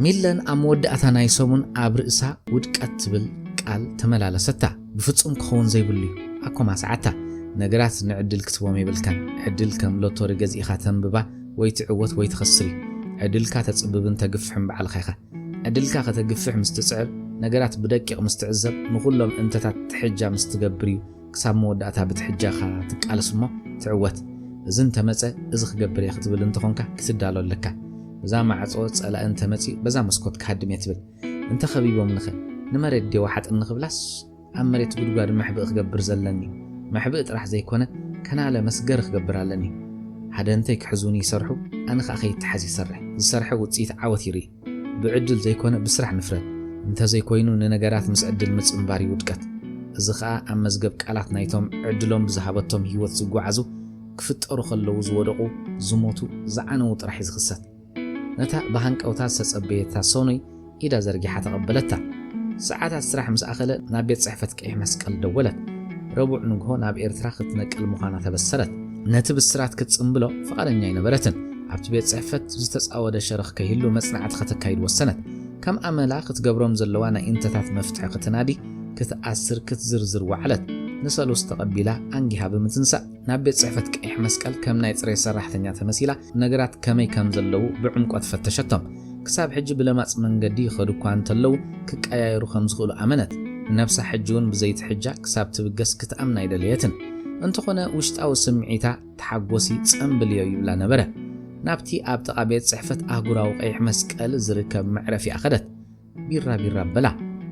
ሚለን ኣብ መወዳእታ ናይ ሰሙን ኣብ ርእሳ ውድቀት ትብል ቃል ተመላለሰታ። ብፍጹም ክኸውን ዘይብሉ እዩ። ኣኮማ ሰዓታ። ነገራት ንዕድል ክትቦም የብልካን። ዕድል ከም ሎቶሪ ገዚእኻ ተንብባ ወይ ትዕወት ወይ ትኸስር እዩ። ዕድልካ ተጽብብን ተግፍሕን ባዕልኻ ኢኻ። ዕድልካ ከተግፍሕ ምስ ትጽዕር፣ ነገራት ብደቂቕ ምስ ትዕዘብ፣ ንኹሎም እንተታት ትሕጃ ምስ ትገብር እዩ ክሳብ መወዳእታ ብትሕጃኻ ትቃለስ እሞ ትዕወት። እዚ እንተመጸ፣ እዚ ክገብር እየ ክትብል እንተኾንካ ክትዳሎ ኣለካ። እዛ ማዕጾ ጸላኢ እንተመጺኡ፣ በዛ መስኮት ክሃድም እየ ትብል። እንተኸቢቦምኒኸ? ንመሬት ድየ ወሓጥኒ ክብላስ ኣብ መሬት ጉድጓድ መሕብኢ ክገብር ዘለኒ? መሕብኢ ጥራሕ ዘይኮነ፣ ከናለ መስገሪ ክገብር ኣለኒ። ሃደንተይ ክሕዙኒ ይሰርሑ፣ ኣነ ኸኣ ከይተሓዝ ይሰርሕ። ዝሰርሐ ውጽኢት ዓወት ይርኢ። ብዕድል ዘይኮነ ብስራሕ ንፍረድ። እንተዘይኮይኑ ንነገራት ምስ ዕድል ምጽንባር እዩ ውድቀት። እዚ ኸኣ ኣብ መዝገብ ቃላት ናይቶም ዕድሎም ብዝሃበቶም ህይወት ዝጓዓዙ፣ ክፍጠሩ ከለዉ ዝወደቑ፣ ዝሞቱ፣ ዝዓነዉ ጥራሕ እዩ ዝኽሰት። ነታ ብሃንቀውታ ዝተጸበየታ ሶኖይ ኢዳ ዘርጊሓ ተቐበለታ። ሰዓታት ስራሕ ምስ ኣኸለ ናብ ቤት ጽሕፈት ቀይሕ መስቀል ደወለት። ረቡዕ ንግሆ ናብ ኤርትራ ክትነቅል ምዃና ተበሰረት። ነቲ ብስራት ክትጽንብሎ ፍቓደኛ ኣይነበረትን። ኣብቲ ቤት ጽሕፈት ዝተጻወደ ሸረኽ ከይህሉ መጽናዕቲ ከተካይድ ወሰነት። ከም ኣመላ ክትገብሮም ዘለዋ ናይ እንተታት መፍትሒ ክትናዲ፣ ክትኣስር፣ ክትዝርዝር ወዓለት። ንሰሉስ ተቐቢላ ኣንጊሃ ብምትንሳእ ናብ ቤት ጽሕፈት ቀይሕ መስቀል ከም ናይ ጽሬት ሰራሕተኛ ተመሲላ ነገራት ከመይ ከም ዘለዉ ብዕምቆት ፈተሸቶም። ክሳብ ሕጂ ብለማጽ መንገዲ ይኸዱ እኳ እንተለዉ ክቀያየሩ ከም ዝኽእሉ ኣመነት። ንነብሳ ሕጂ እውን ብዘይትሕጃ ክሳብ ትብገስ ክትኣምና ኣይደለየትን። እንተኾነ ውሽጣዊ ስምዒታ ተሓጎሲ ጸምብልዮ ይብላ ነበረ። ናብቲ ኣብ ጥቓ ቤት ጽሕፈት ኣህጉራዊ ቀይሕ መስቀል ዝርከብ መዕረፊ ኣኸደት። ቢራቢራ በላ።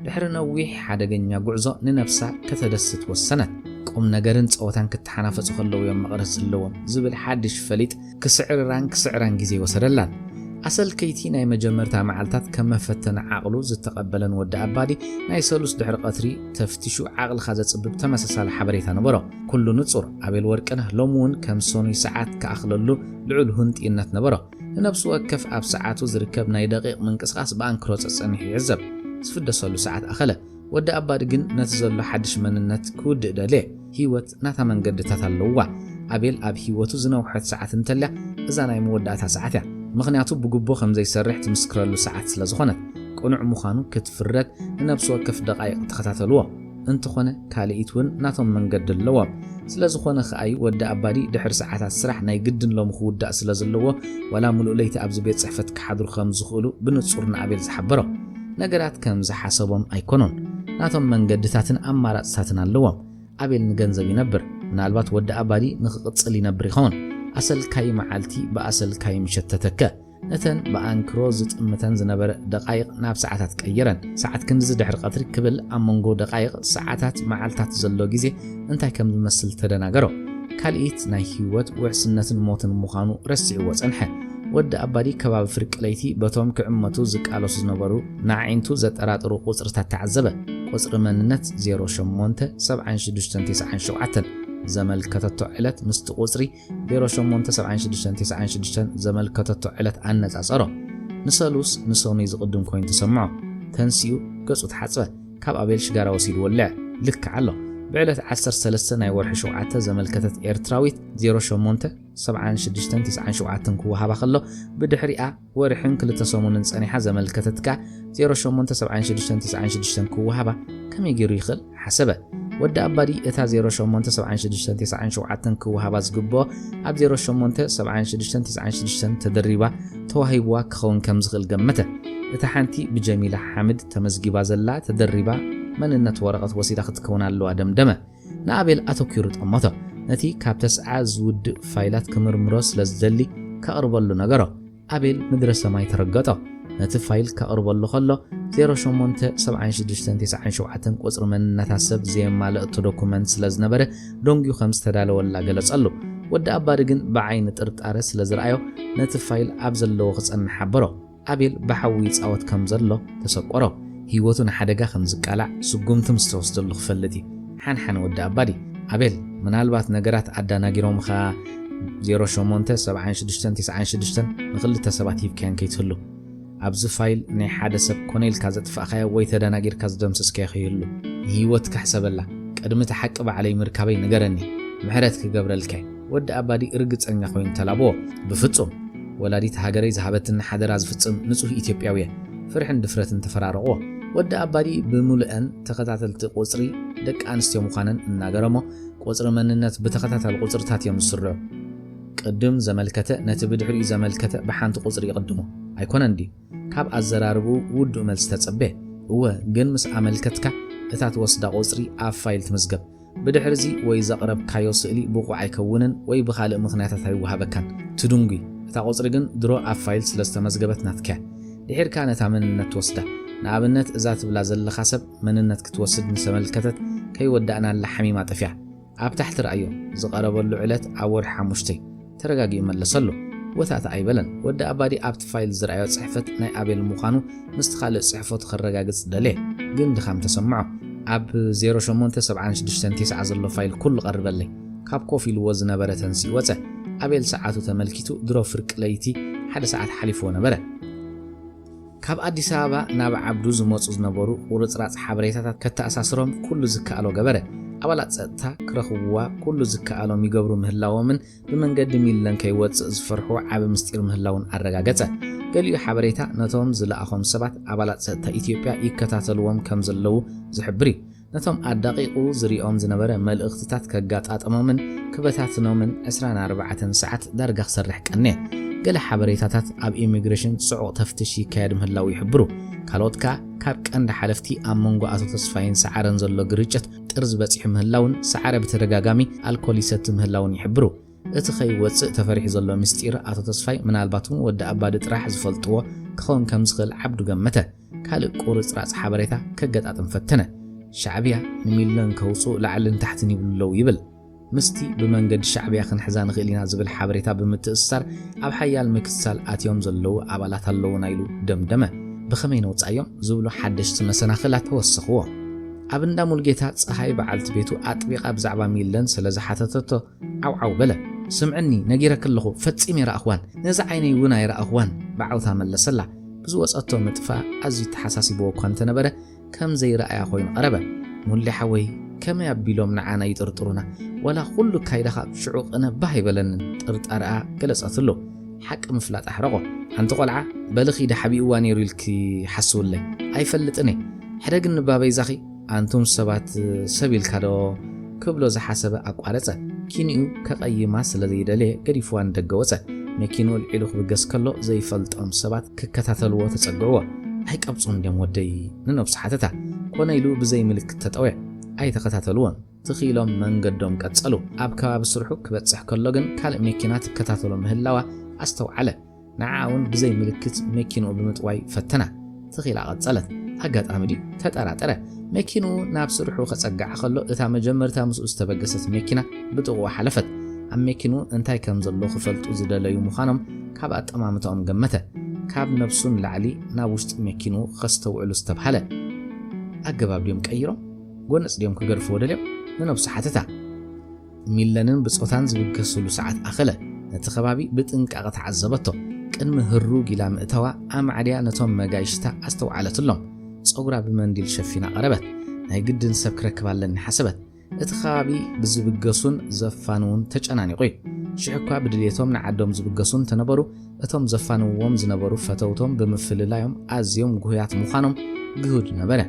ድሕሪ ነዊሕ ሓደገኛ ጉዕዞ ንነብሳ ከተደስት ወሰነት። ቁም ነገርን ጸወታን ክተሓናፈጹ ከለዉ እዮም መቕረት ዘለዎም ዝብል ሓድሽ ፈሊጥ ክስዕርራን ክስዕራን ግዜ ይወሰደላን። ኣሰልከይቲ ናይ መጀመርታ መዓልታት ከም መፈተኒ ዓቕሉ ዝተቐበለን ወዲ ኣባዲ ናይ ሰሉስ ድሕሪ ቀትሪ ተፍቲሹ ዓቕልኻ ዘጽብብ ተመሳሳሊ ሓበሬታ ነበሮ። ኩሉ ንጹር። ኣቤል ወርቅነህ ሎሚ እውን ከም ሰኑይ ሰዓት ክኣኽለሉ ልዑል ህንጥዩነት ነበሮ። ንነብሲ ወከፍ ኣብ ሰዓቱ ዝርከብ ናይ ደቂቕ ምንቅስቓስ ብኣንክሮ ጸጸኒሑ ይዕዘብ። ዝፍደሰሉ ሰዓት ኣኸለ። ወዲ ኣባዲ ግን ነቲ ዘሎ ሓድሽ መንነት ክውድእ ደልየ። ህይወት ናታ መንገድታት ኣለውዋ። ኣቤል ኣብ ህይወቱ ዝነውሐት ሰዓት እንተልያ እዛ ናይ መወዳእታ ሰዓት እያ። ምኽንያቱ ብግቦ ከም ዘይሰርሕ ትምስክረሉ ሰዓት ስለ ዝኾነት። ቅኑዕ ምዃኑ ክትፍረድ ንነብሲ ወከፍ ደቓይቕ ተኸታተልዎ። እንተኾነ ካልኢት እውን ናቶም መንገዲ ኣለዎም። ስለ ዝኾነ ከኣዩ ወዲ ኣባዲ ድሕሪ ሰዓታት ስራሕ ናይ ግድን ሎሚ ክውዳእ ስለ ዘለዎ ዋላ ምሉእ ለይቲ ኣብዚ ቤት ጽሕፈት ክሓድሩ ከም ዝኽእሉ ብንጹር ንኣቤል ዝሓበሮ። ነገራት ከም ዝሓሰቦም ኣይኮኑን። ናቶም መንገድታትን ኣማራጽታትን ኣለዎም። ኣቤል ንገንዘብ ይነብር። ምናልባት ወዲ ኣባዲ ንኽቕጽል ይነብር ይኸውን። ኣሰልካይ መዓልቲ ብኣሰልካይ ምሸት ተተከ። ነተን ብኣንክሮ ዝጥምተን ዝነበረ ደቓይቕ ናብ ሰዓታት ቀየረን። ሰዓት ክንድዚ ድሕሪ ቀትሪ ክብል ኣብ መንጎ ደቓይቕ፣ ሰዓታት፣ መዓልታት ዘሎ ግዜ እንታይ ከም ዝመስል ተደናገሮ። ካልኢት ናይ ህይወት ውሕስነትን ሞትን ምዃኑ ረሲዕዎ ጸንሐ። ወዲ ኣባዲ ከባቢ ፍርቂ ለይቲ በቶም ክዕመቱ ዝቃለሱ ዝነበሩ ንኣዒንቱ ዘጠራጥሩ ቁጽርታት ተዓዘበ። ቁጽሪ መንነት ዜሮ ሸሞንተ ሰብዓን ሽዱሽተን ተስዓን ሸውዓተን ዘመልከተቶ ዕለት ምስቲ ቁጽሪ ዜሮ ሸሞንተ ሰብዓን ሽዱሽተን ተስዓን ሽዱሽተን ዘመልከተቶ ዕለት ኣነጻጸሮ። ንሰሉስ ንሰኑይ ዝቕድም ኮይኑ ተሰምዖ። ተንሲኡ ገጹ ተሓጽበ። ካብ ኣቤል ሽጋራ ወሲዱ ወልዐ። ልክዕ ኣሎ። ብዕለት ዓሰርተ ሰለስተ ናይ ወርሒ ሸውዓተ ዘመልከተት ኤርትራዊት ዜሮ ሸሞንተ ሰብዓን ሽዱሽተን ተስዓን ሸውዓተን ክወሃባ ከሎ፣ ብድሕሪኣ ወርሕን ክልተ ሰሙንን ጸኒሓ ዘመልከተት ከኣ ዜሮ ሸሞንተ ሰብዓን ሽዱሽተን ተስዓን ሽዱሽተን ክወሃባ ከመይ ገይሩ ይኽእል? ሓሰበ። ወዲ ኣባዲ እታ ዜሮ ሸሞንተ ሰብዓን ሽዱሽተን ተስዓን ሸውዓተን ክወሃባ ዝግብኦ ኣብ ዜሮ ሸሞንተ ሰብዓን ሽዱሽተን ተስዓን ሽዱሽተን ተደሪባ ተዋሂብዋ ክኸውን ከም ዝኽእል ገመተ። እታ ሓንቲ ብጀሚላ ሓምድ ተመዝጊባ ዘላ ተደሪባ መንነት ወረቐት ወሲዳ ክትከውን ኣለዋ ደምደመ። ንኣቤል ኣተኲሩ ጠመቶ። ነቲ ካብ ተስዓ ዝውድእ ፋይላት ክምርምሮ ስለ ዝደሊ ከቕርበሉ ነገሮ። ኣቤል ምድረ ሰማይ ተረገጦ። ነቲ ፋይል ከቕርበሉ ከሎ ዜሮ ሸሞንተ ሰብዓን ሽዱሽተን ተስዓን ሸውዓተን ቁጽሪ መንነታ ሰብ ዘየማለእቶ ዶኩመንት ስለ ዝነበረ ደንጉዩ ከም ዝተዳለወላ ገለጸሉ። ወዲ ኣባዲ ግን ብዓይኒ ጥርጣረ ስለ ዝረኣዮ ነቲ ፋይል ኣብ ዘለዎ ክጸንሕ ሓበሮ። ኣቤል ብሓዊ ይጻወት ከም ዘሎ ተሰቆሮ። ህይወቱ ንሓደጋ ከም ዝቃላዕ ስጉምቲ ምስ ተወስደሉ ክፈልጥ እዩ። ሓንሓን ወዲ ኣባዲ፣ ኣቤል፣ ምናልባት ነገራት ኣዳናጊሮምኻ ዜሮ ሸሞንተ ሰብዓን ሽዱሽተን ተስዓን ሽዱሽተን ንኽልተ ሰባት ሂብካየን ከይትህሉ። ኣብዚ ፋይል ናይ ሓደ ሰብ ኮነ ኢልካ ዘጥፋእካዮ ወይ ተዳናጊርካ ዝደምሰስካዮ ከይህሉ። ንህይወትካ ሕሰበላ። ቅድሚ እቲ ሓቂ ባዕለይ ምርካበይ ንገረኒ። ምሕረት ክገብረልካ እየ። ወዲ ኣባዲ ርግጸኛ ኮይኑ ተላብዎ። ብፍጹም። ወላዲት ሃገረይ ዝሃበትኒ ሓደራ ዝፍጽም ንጹህ ኢትዮጵያዊ እየ። ፍርሕን ድፍረትን ተፈራረቕዎ። ወዲ ኣባዲ ብምሉአን ተኸታተልቲ ቁጽሪ ደቂ ኣንስትዮ ምዃነን እናገረሞ፣ ቁጽሪ መንነት ብተኸታታሊ ቁጽርታት እዮም ዝስርዑ። ቅድም ዘመልከተ ነቲ ብድሕሪኡ ዘመልከተ ብሓንቲ ቁጽሪ ይቕድሞ። ኣይኮነን ድዩ? ካብ ኣዘራርብኡ ውዱእ መልሲ ተጸበየ። እወ፣ ግን ምስ ኣመልከትካ እታ ትወስዳ ቁጽሪ ኣብ ፋይል ትምዝገብ። ብድሕርዚ ወይ ዘቕረብካዮ ስእሊ ብቑዕ ኣይከውንን ወይ ብኻልእ ምኽንያታት ኣይወሃበካን። ትድንጉይ። እታ ቁጽሪ ግን ድሮ ኣብ ፋይል ስለ ዝተመዝገበት ናትካያ። ድሒርካ ነታ መንነት ትወስዳ። ንኣብነት እዛ ትብላ ዘለኻ ሰብ መንነት ክትወስድ ምስ ኣመልከተት ከይወዳእናላ ሓሚማ ጠፊኣ። ኣብ ታሕቲ ረኣዮ። ዝቐረበሉ ዕለት ኣብ ወርሒ ሓሙሽተ። ተረጋጊኡ መለሰሉ። ወታእታ ኣይበለን። ወዲ ኣባዲ ኣብቲ ፋይል ዝረኣዮ ጽሕፈት ናይ ኣቤል ምዃኑ ምስቲ ካልእ ጽሕፈቱ ከረጋግጽ ደልየ፣ ግን ድኻም ተሰምዖ። ኣብ ዜሮ ሸሞንተ ሰብዓን ሽዱሽተን ተስዓ ዘሎ ፋይል ኩሉ ቀርበለይ። ካብ ኮፍ ኢልዎ ዝነበረ ተንሲኡ ወጸ። ኣቤል ሰዓቱ ተመልኪቱ ድሮ ፍርቂ ለይቲ ሓደ ሰዓት ሓሊፍዎ ነበረ። ካብ ኣዲስ ኣበባ ናብ ዓብዱ ዝመጹ ዝነበሩ ቁርጽራጽ ሓበሬታታት ከተኣሳስሮም ኩሉ ዝከኣሎ ገበረ። ኣባላት ጸጥታ ክረኽብዋ ኩሉ ዝከኣሎም ይገብሩ ምህላዎምን ብመንገዲ ሚለን ከይወጽእ ዝፈርሕዎ ዓቢ ምስጢር ምህላውን ኣረጋገጸ። ገሊኡ ሓበሬታ ነቶም ዝለኣኾም ሰባት ኣባላት ጸጥታ ኢትዮጵያ ይከታተልዎም ከም ዘለዉ ዝሕብር እዩ። ነቶም ኣዳቒቑ ዝሪኦም ዝነበረ መልእኽትታት ከጋጣጥሞምን ክበታትኖምን ዕስራን ኣርባዕተን ሰዓት ዳርጋ ክሰርሕ ቀንየ። ገለ ሓበሬታታት ኣብ ኢሚግሬሽን ጽዑቕ ተፍትሽ ይካየድ ምህላዉ ይሕብሩ። ካልኦት ከኣ ካብ ቀንዲ ሓለፍቲ ኣብ መንጎ ኣቶ ተስፋይን ሰዓረን ዘሎ ግርጭት ጥርዚ በጺሑ ምህላውን ሰዓረ ብተደጋጋሚ ኣልኮል ይሰቲ ምህላውን ይሕብሩ። እቲ ከይወጽእ ተፈሪሑ ዘሎ ምስጢር ኣቶ ተስፋይ ምናልባት እውን ወዲ ኣባዲ ጥራሕ ዝፈልጥዎ ክኸውን ከም ዝኽእል ዓብዱ ገመተ። ካልእ ቁርጽራጽ ሓበሬታ ከገጣጥም ፈተነ። ሻዕብያ ንሚለን ከውጽኡ ላዕልን ታሕትን ይብሉ ኣለዉ ይብል። ምስቲ ብመንገዲ ሻዕብያ ክንሕዛ ንኽእል ኢና ዝብል ሓበሬታ ብምትእስሳር ኣብ ሓያል ምክትሳል ኣትዮም ዘለዉ ኣባላት ኣለዉና ኢሉ ደምደመ። ብኸመይ ነውጻዮም ዝብሉ ሓደሽቲ መሰናኽላት ተወሰኽዎ። ኣብ እንዳ ሙልጌታ ጸሃይ በዓልቲ ቤቱ ኣጥቢቓ ብዛዕባ ሚለን ስለ ዝሓተተቶ ዓው ዓው በለ። ስምዕኒ፣ ነጊረኪ ኣለኹ፣ ፈጺመ ኣይረኣኽዋን። ነዚ ዓይነይ እውን ኣይረኣኽዋን፣ ብዓውታ መለሰላ። ብዝወጸቶ ምጥፋእ ኣዝዩ ተሓሳሲብዎ እኳ እንተነበረ፣ ከም ዘይረኣያ ኮይኑ ቀረበ። ሙሌ ሓወይ፣ ከመይ ኣቢሎም ንዓና ይጥርጥሩና? ዋላ ኩሉ ካይዳኻ ሽዑ ቅነ ባህ ኣይበለንን፣ ጥርጣረኣ ገለጸትሉ። ሓቂ ምፍላጥ ኣሕረቖ። ሓንቲ ቆልዓ፣ በሊ ኺዲ ሓቢእዋ ነይሩ ኢልኪ ሓስውለይ። ኣይፈልጥን እየ። ሕደግኒ እባ በይዛኺ፣ ኣንቱም ሰባት፣ ሰብ ኢልካ ዶ ክብሎ ዝሓሰበ ኣቋረጸ። ኪንኡ ከቐይማ ስለ ዘይደለየ ገዲፍዋ ንደገ ወጸ። መኪንኡ ኣልዒሉ ክብገስ ከሎ ዘይፈልጦም ሰባት ክከታተልዎ ተጸግዕዎ። ኣይቀብጹን ድዮም ወደይ? ንነብሱ ሓተታ። ኮነ ኢሉ ብዘይ ምልክት ተጠውየ። ኣይተኸታተልዎን። ትኽ ኢሎም መንገዶም ቀጸሉ። ኣብ ከባቢ ስርሑ ክበጽሕ ከሎ ግን ካልእ መኪና ትከታተሎ ምህላዋ ኣስተውዓለ። ንዓኣ እውን ብዘይ ምልክት መኪንኡ ብምጥዋይ ፈተና። ትኽ ኢላ ቀጸለት። ኣጋጣሚ ድዩ? ተጠራጠረ። መኪንኡ ናብ ስርሑ ከጸግዓ ከሎ እታ መጀመርታ ምስኡ ዝተበገሰት መኪና ብጥቕኡ ሓለፈት። ኣብ መኪንኡ እንታይ ከም ዘሎ ክፈልጡ ዝደለዩ ምዃኖም ካብ ኣጠማምታኦም ገመተ። ካብ ነብሱ ንላዕሊ ናብ ውሽጢ መኪንኡ ከስተውዕሉ ዝተብሃለ። ኣገባብ ድዮም ቀይሮም? ጎነጽ ድዮም ክገድፍዎ ደልዮም? ንነብሱ ሓተታ። ሚለንን ብጾታን ዝብገስሉ ሰዓት ኣኸለ። ነቲ ከባቢ ብጥንቃቐ ተዓዘበቶ። ቅድሚ ህሩግ ኢላ ምእታዋ ኣማዕድያ ነቶም መጋይሽታ ኣስተውዓለትሎም። ጸጉራ ብመንዲል ሸፊና ቀረበት። ናይ ግድን ሰብ ክረክብ ኣለኒ ሓሰበት። እቲ ከባቢ ብዝብገሱን ዘፋንዉን ተጨናኒቑ እዩ። ሽሕ እኳ ብድልየቶም ንዓዶም ዝብገሱ እንተነበሩ፣ እቶም ዘፋንውዎም ዝነበሩ ፈተውቶም ብምፍልላዮም ኣዝዮም ጉሁያት ምዃኖም ግሁድ ነበረ።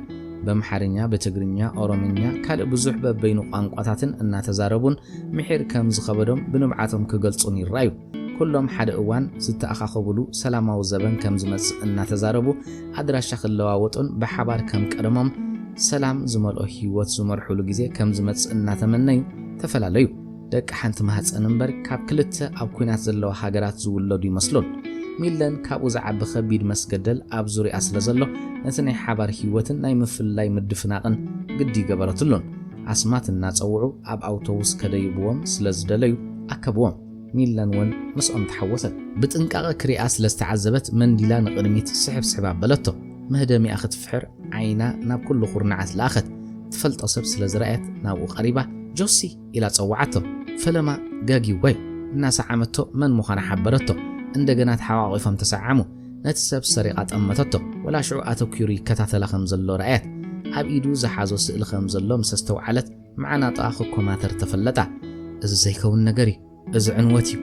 በምሓርኛ፣ ብትግርኛ፣ ኦሮምኛ፣ ካልእ ብዙሕ በበይኑ ቋንቋታትን እናተዛረቡን ምሒር ከም ዝኸበዶም ብንብዓቶም ክገልጹን ይረኣዩ። ኩሎም ሓደ እዋን ዝተኣኻኸቡሉ ሰላማዊ ዘበን ከም ዝመጽእ እናተዛረቡ ኣድራሻ ክለዋወጡን ብሓባር ከም ቀደሞም ሰላም ዝመልኦ ህይወት ዝመርሑሉ ግዜ ከም ዝመጽእ እናተመነዩ ተፈላለዩ። ደቂ ሓንቲ ማህጸን እምበር ካብ ክልተ ኣብ ኲናት ዘለዋ ሃገራት ዝውለዱ ይመስሉን። ሚለን ካብኡ ዝዓቢ ከቢድ መስገደል ኣብ ዙርያ ስለ ዘሎ ነቲ ናይ ሓባር ህይወትን ናይ ምፍልላይ ምድፍናቕን ግዲ ይገበረትሉን። ኣስማት እናጸውዑ ኣብ ኣውቶቡስ ከደይብዎም ስለ ዝደለዩ ኣከብዎም። ሚለን እውን ምስኦም ተሓወሰት። ብጥንቃቐ ክሪኣ ስለ ዝተዓዘበት መንዲላ ንቕድሚት ስሕብ ስሕብ ኣበለቶ። መህደሚኣ ክትፍሕር ዓይና ናብ ኩሉ ኩርናዓት ለኣኸት። ትፈልጦ ሰብ ስለ ዝረኣየት ናብኡ ቀሪባ ጆሲ ኢላ ጸውዓቶ። ፈለማ ጋጊዋ እዩ። እናሰዓመቶ መን ምዃና ሓበረቶ። እንደገና ተሓቋቒፎም ተሰዓሙ። ነቲ ሰብ ሰሪቓ ጠመተቶ። ወላ ሽዑ ኣተኲሩ ይከታተላ ከም ዘሎ ረኣየት። ኣብ ኢዱ ዝሓዞ ስእሊ ከም ዘሎ ምስ ኣስተውዓለት መዓናጥኣ ክኮማተር ተፈለጣ። እዚ ዘይከውን ነገር እዩ። እዚ ዕንወት እዩ።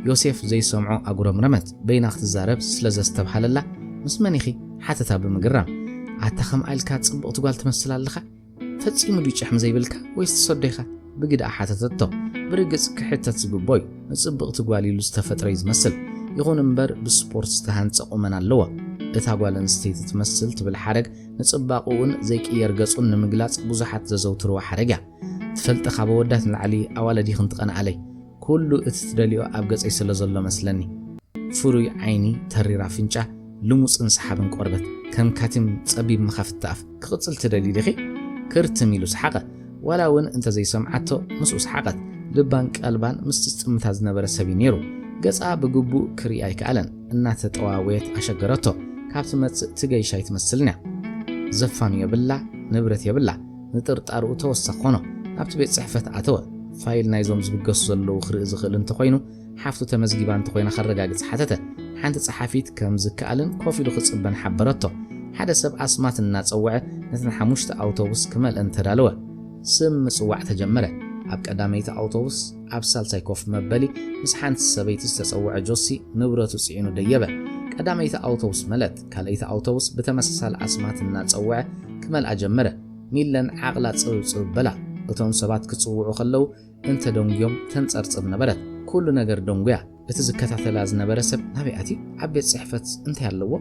ዮሴፍ ዘይሰምዖ ኣጉረምረመት። በይና ክትዛረብ ስለ ዘስተብሃለላ ምስ መን ኢኺ ሓተታ ብምግራም። ኣታ ከምኣ ኢልካ ጽብቕቲ ጓል ትመስል ኣለኻ። ፈጺሙ ድዩ ጭሕሚ ዘይብልካ ወይስ ትሰዶ ኢኻ? ብግድኣ ሓተተቶ። ብርግጽ ክሕተት ዝግቦ እዩ። ንጽብቕቲ ጓል ኢሉ ዝተፈጥረ እዩ ዝመስል። ይኹን እምበር ብስፖርት ዝተሃንጸ ቁመና ኣለዎ። እታ ጓል ኣንስተይቲ ትመስል ትብል ሓረግ ንጽባቕኡን ዘይቅየር ገጹን ንምግላጽ ብዙሓት ዘዘውትርዋ ሓረግ እያ። ትፈልጢ ካብ ኣወዳት ንላዕሊ ኣዋልድ ኢኽን ትቐንኣለይ። ኩሉ እቲ ትደልዮ ኣብ ገጸይ ስለ ዘሎ መስለኒ። ፍሩይ ዓይኒ፣ ተሪር ኣፍንጫ፣ ልሙጽን ሰሓብን ቆርበት፣ ከም ካቲም ጸቢብ መኻፍቲ ኣፍ። ክቕጽል ትደልዪ ዲኺ? ክርትም ኢሉ ሰሓቐ። ዋላ እውን እንተ ዘይሰምዓቶ ምስኡ ሰሓቐት። ልባን ቀልባን ምስቲ ዝጥምታ ዝነበረ ሰብ እዩ ነይሩ። ገጻ ብግቡእ ክርኢ ኣይከኣለን። እናተጠዋወየት ኣሸገረቶ። ካብ ትመጽእ ትገይሽ ኣይትመስልን እያ። ዘፋኑ የብላ፣ ንብረት የብላ። ንጥርጣርኡ ተወሳኺ ኾኖ። ናብቲ ቤት ጽሕፈት ኣተወ። ፋይል ናይዞም ዝብገሱ ዘለዉ ክርኢ ዝኽእል እንተኾይኑ፣ ሓፍቱ ተመዝጊባ እንተኾይና ከረጋግጽ ሓተተ። ሓንቲ ጸሓፊት ከም ዝከኣልን ኮፍ ኢሉ ክጽበን ሓበረቶ። ሓደ ሰብ ኣስማት እናጸውዐ ነተን ሓሙሽተ ኣውቶቡስ ክመልአን ተዳለወ። ስም ምጽዋዕ ተጀመረ። ኣብ ቀዳመይቲ ኣውቶቡስ ኣብ ሳልሳይ ኮፍ መበሊ ምስ ሓንቲ ሰበይቲ ዝተጸውዐ ጆሲ ንብረቱ ጽዒኑ ደየበ። ቀዳመይቲ ኣውቶቡስ መለእት። ካልኣይቲ ኣውቶቡስ ብተመሳሳሊ ኣስማት እናጸውዐ ክመልኣ ጀመረ። ሚለን ዓቕላ ጽብብ ጽብብ በላ። እቶም ሰባት ክጽውዑ ከለዉ እንተ ደንጉዮም ተንጸርጽብ ነበረት። ኩሉ ነገር ደንጉያ። እቲ ዝከታተላ ዝነበረ ሰብ ናበይ ኣትዩ? ኣብ ቤት ጽሕፈት እንታይ ኣለዎ?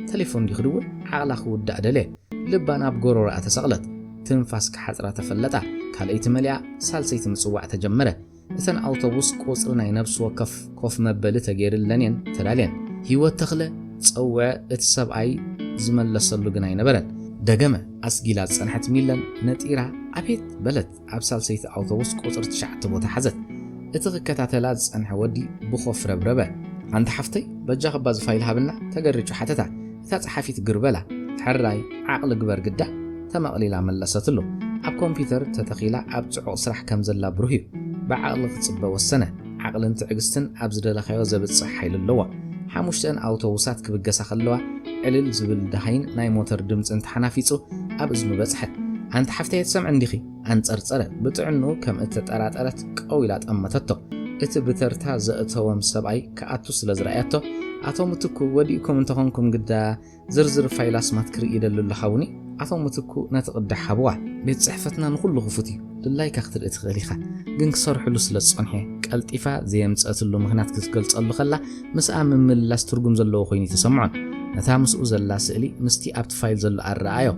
ተሌፎን ድዩ ክድውል? ዓቕላ ክውዳእ ደልየ። ልባ ናብ ጎሮሮኣ ተሰቕለት። ትንፋስ ክሓጽራ ተፈለጣ። ካልኣይቲ መሊኣ ሳልሰይቲ ምጽዋዕ ተጀመረ። እተን ኣውቶቡስ ቁጽሪ ናይ ነብሲ ወከፍ ኮፍ መበሊ ተገይርለን እየን ተዳልየን። ህይወት ተኽለ ጸውዐ፣ እቲ ሰብኣይ ዝመለሰሉ ግን ኣይነበረን። ደገመ። ኣስጊላ ዝጸንሐት ሚለን ነጢራ ኣቤት በለት። ኣብ ሳልሰይቲ ኣውቶቡስ ቁጽሪ ትሽዓተ ቦታ ሓዘት። እቲ ክከታተላ ዝጸንሐ ወዲ ብኾፍ ረብረበ። ኣንቲ ሓፍተይ፣ በጃኺ እባ እዚ ፋይል ሃብና፣ ተገሪጩ ሓተታ። እታ ጸሓፊት ግር በላ። ሕራይ፣ ዓቕሊ ግበር ግዳ፣ ተመቕሊላ መለሰትሉ። ኣብ ኮምፒተር ተተኺላ ኣብ ጽዑቕ ስራሕ ከም ዘላ ብሩህ እዩ። ብዓቕሊ ክጽበ ወሰነ። ዓቕልን ትዕግስትን ኣብ ዝደለኻዮ ዘብጽሕ ሓይሊ ኣለዎ። ሓሙሽተን ኣውቶቡሳት ክብገሳ ከለዋ፣ ዕልል ዝብል ደሃይን ናይ ሞተር ድምጽን ተሓናፊጹ ኣብ እዝኑ በጽሐ። ኣንቲ ሓፍተይ ኣይትሰምዕን ዲኺ? ኣንጸርጸረ፣ ብጥዕንኡ ከም እተጠራጠረት ቀው ኢላ ጠመተቶ። እቲ ብተርታ ዘእተዎም ሰብኣይ ክኣቱ ስለ ዝረኣያቶ፣ ኣቶ ምትኩ፣ ወዲእኩም እንተኾንኩም ግዳ ዝርዝር ፋይል ኣስማት ክርኢ ይደሊ ኣለኹ ሓውኒ። ኣቶ ምትኩ ነቲ ቅዳሕ ሃብዋ። ቤት ጽሕፈትና ንኹሉ ክፉት እዩ። ድላይካ ክትርኢ ትኽእል ኢኻ። ግን ክሰርሕሉ ስለ ዝጸንሑ እየ። ቀልጢፋ ዘየምጸእትሉ ምኽንያት ክትገልጸሉ ከላ፣ ምስኣ ምምልላስ ትርጉም ዘለዎ ኮይኑ ኣይተሰምዖን። ነታ ምስኡ ዘላ ስእሊ ምስቲ ኣብቲ ፋይል ዘሎ ኣረኣእዮ።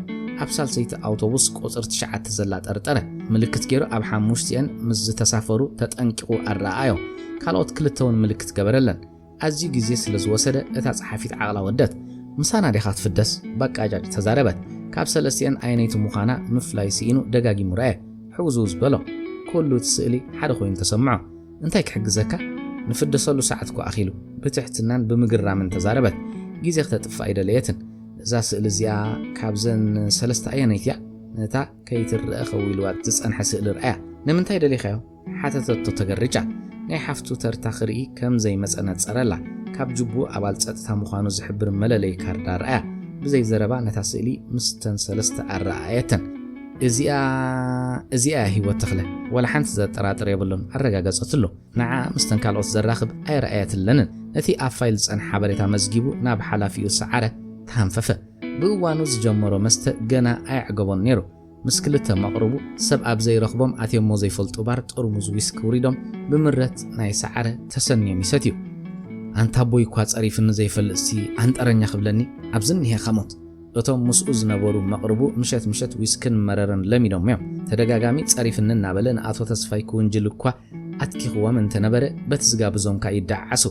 ኣብ ሳልሰይቲ ኣውቶቡስ ቁጽሪ ትሽዓተ ዘላ ጠርጠረ። ምልክት ገይሩ ኣብ ሓሙሽቲኤን ምስ ዝተሳፈሩ ተጠንቂቑ ኣረኣእዮ። ካልኦት ክልተ እውን ምልክት ገበረለን። ኣዝዩ ግዜ ስለ ዝወሰደ እታ ጸሓፊት ዓቕላ ወደት። ምሳና ዲኻ ትፍደስ? ባቃጃጭ ተዛረበት። ካብ ሰለስቲኤን ኣየነይቲ ምዃና ምፍላይ ስኢኑ ደጋጊሙ ረኣየ። ሕውዝውዝ በሎ። ኩሉ እቲ ስእሊ ሓደ ኮይኑ ተሰምዖ። እንታይ ክሕግዘካ? ንፍደሰሉ ሰዓት እኮ ኣኺሉ። ብትሕትናን ብምግራምን ተዛረበት። ግዜ ክተጥፍእ ኣይደለየትን። እዛ ስእሊ እዚኣ ካብዘን ሰለስተ ኣየነይቲ እያ? ነታ ከይትረአ ከዊልዋ ዝጸንሐ ስእሊ ርኣያ። ንምንታይ ደሊኻዮ? ሓተተቶ ተገሪጫ። ናይ ሓፍቱ ተርታ ክርኢ ከም ዘይመጸ ነጸረላ። ካብ ጅቡኡ ኣባል ጸጥታ ምዃኑ ዝሕብር መለለዪ ካርዳ ርኣያ። ብዘይ ዘረባ ነታ ስእሊ ምስተን ሰለስተ ኣረኣየተን። እዚኣ፣ እዚኣ እያ ህይወት ተኽለ። ወላ ሓንቲ ዘጠራጥር የብሉን፣ ኣረጋገጸትሉ። ንዓ ምስተን ካልኦት ዘራኽብ ኣይረኣየትለንን። ነቲ ኣብ ፋይል ዝጸንሐ ሓበሬታ መዝጊቡ ናብ ሓላፊኡ ሰዓረ ተሃንፈፈ። ብእዋኑ ዝጀመሮ መስተ ገና ኣየዕገቦን ነይሩ። ምስ ክልተ መቕርቡ ሰብ ኣብ ዘይረኽቦም ኣትዮሞ ዘይፈልጡ ባር ጥርሙዝ ዊስኪ ውሪዶም ብምረት ናይ ሰዓረ ተሰንዮም ይሰትዩ። ኣንታ ኣቦይ እኳ ጸሪፍኒ ዘይፈልጥሲ ኣንጠረኛ ክብለኒ ኣብዚ እኒሄ ከሞት። እቶም ምስኡ ዝነበሩ መቕርቡ ምሸት ምሸት ዊስክን መረረን ለሚዶም እዮም። ተደጋጋሚ ጸሪፍኒ እናበለ ንኣቶ ተስፋይ ክውንጅል እኳ ኣትኪኽዎም እንተነበረ በቲ ዝጋብዞም ከኣ ይደዓዓሱ።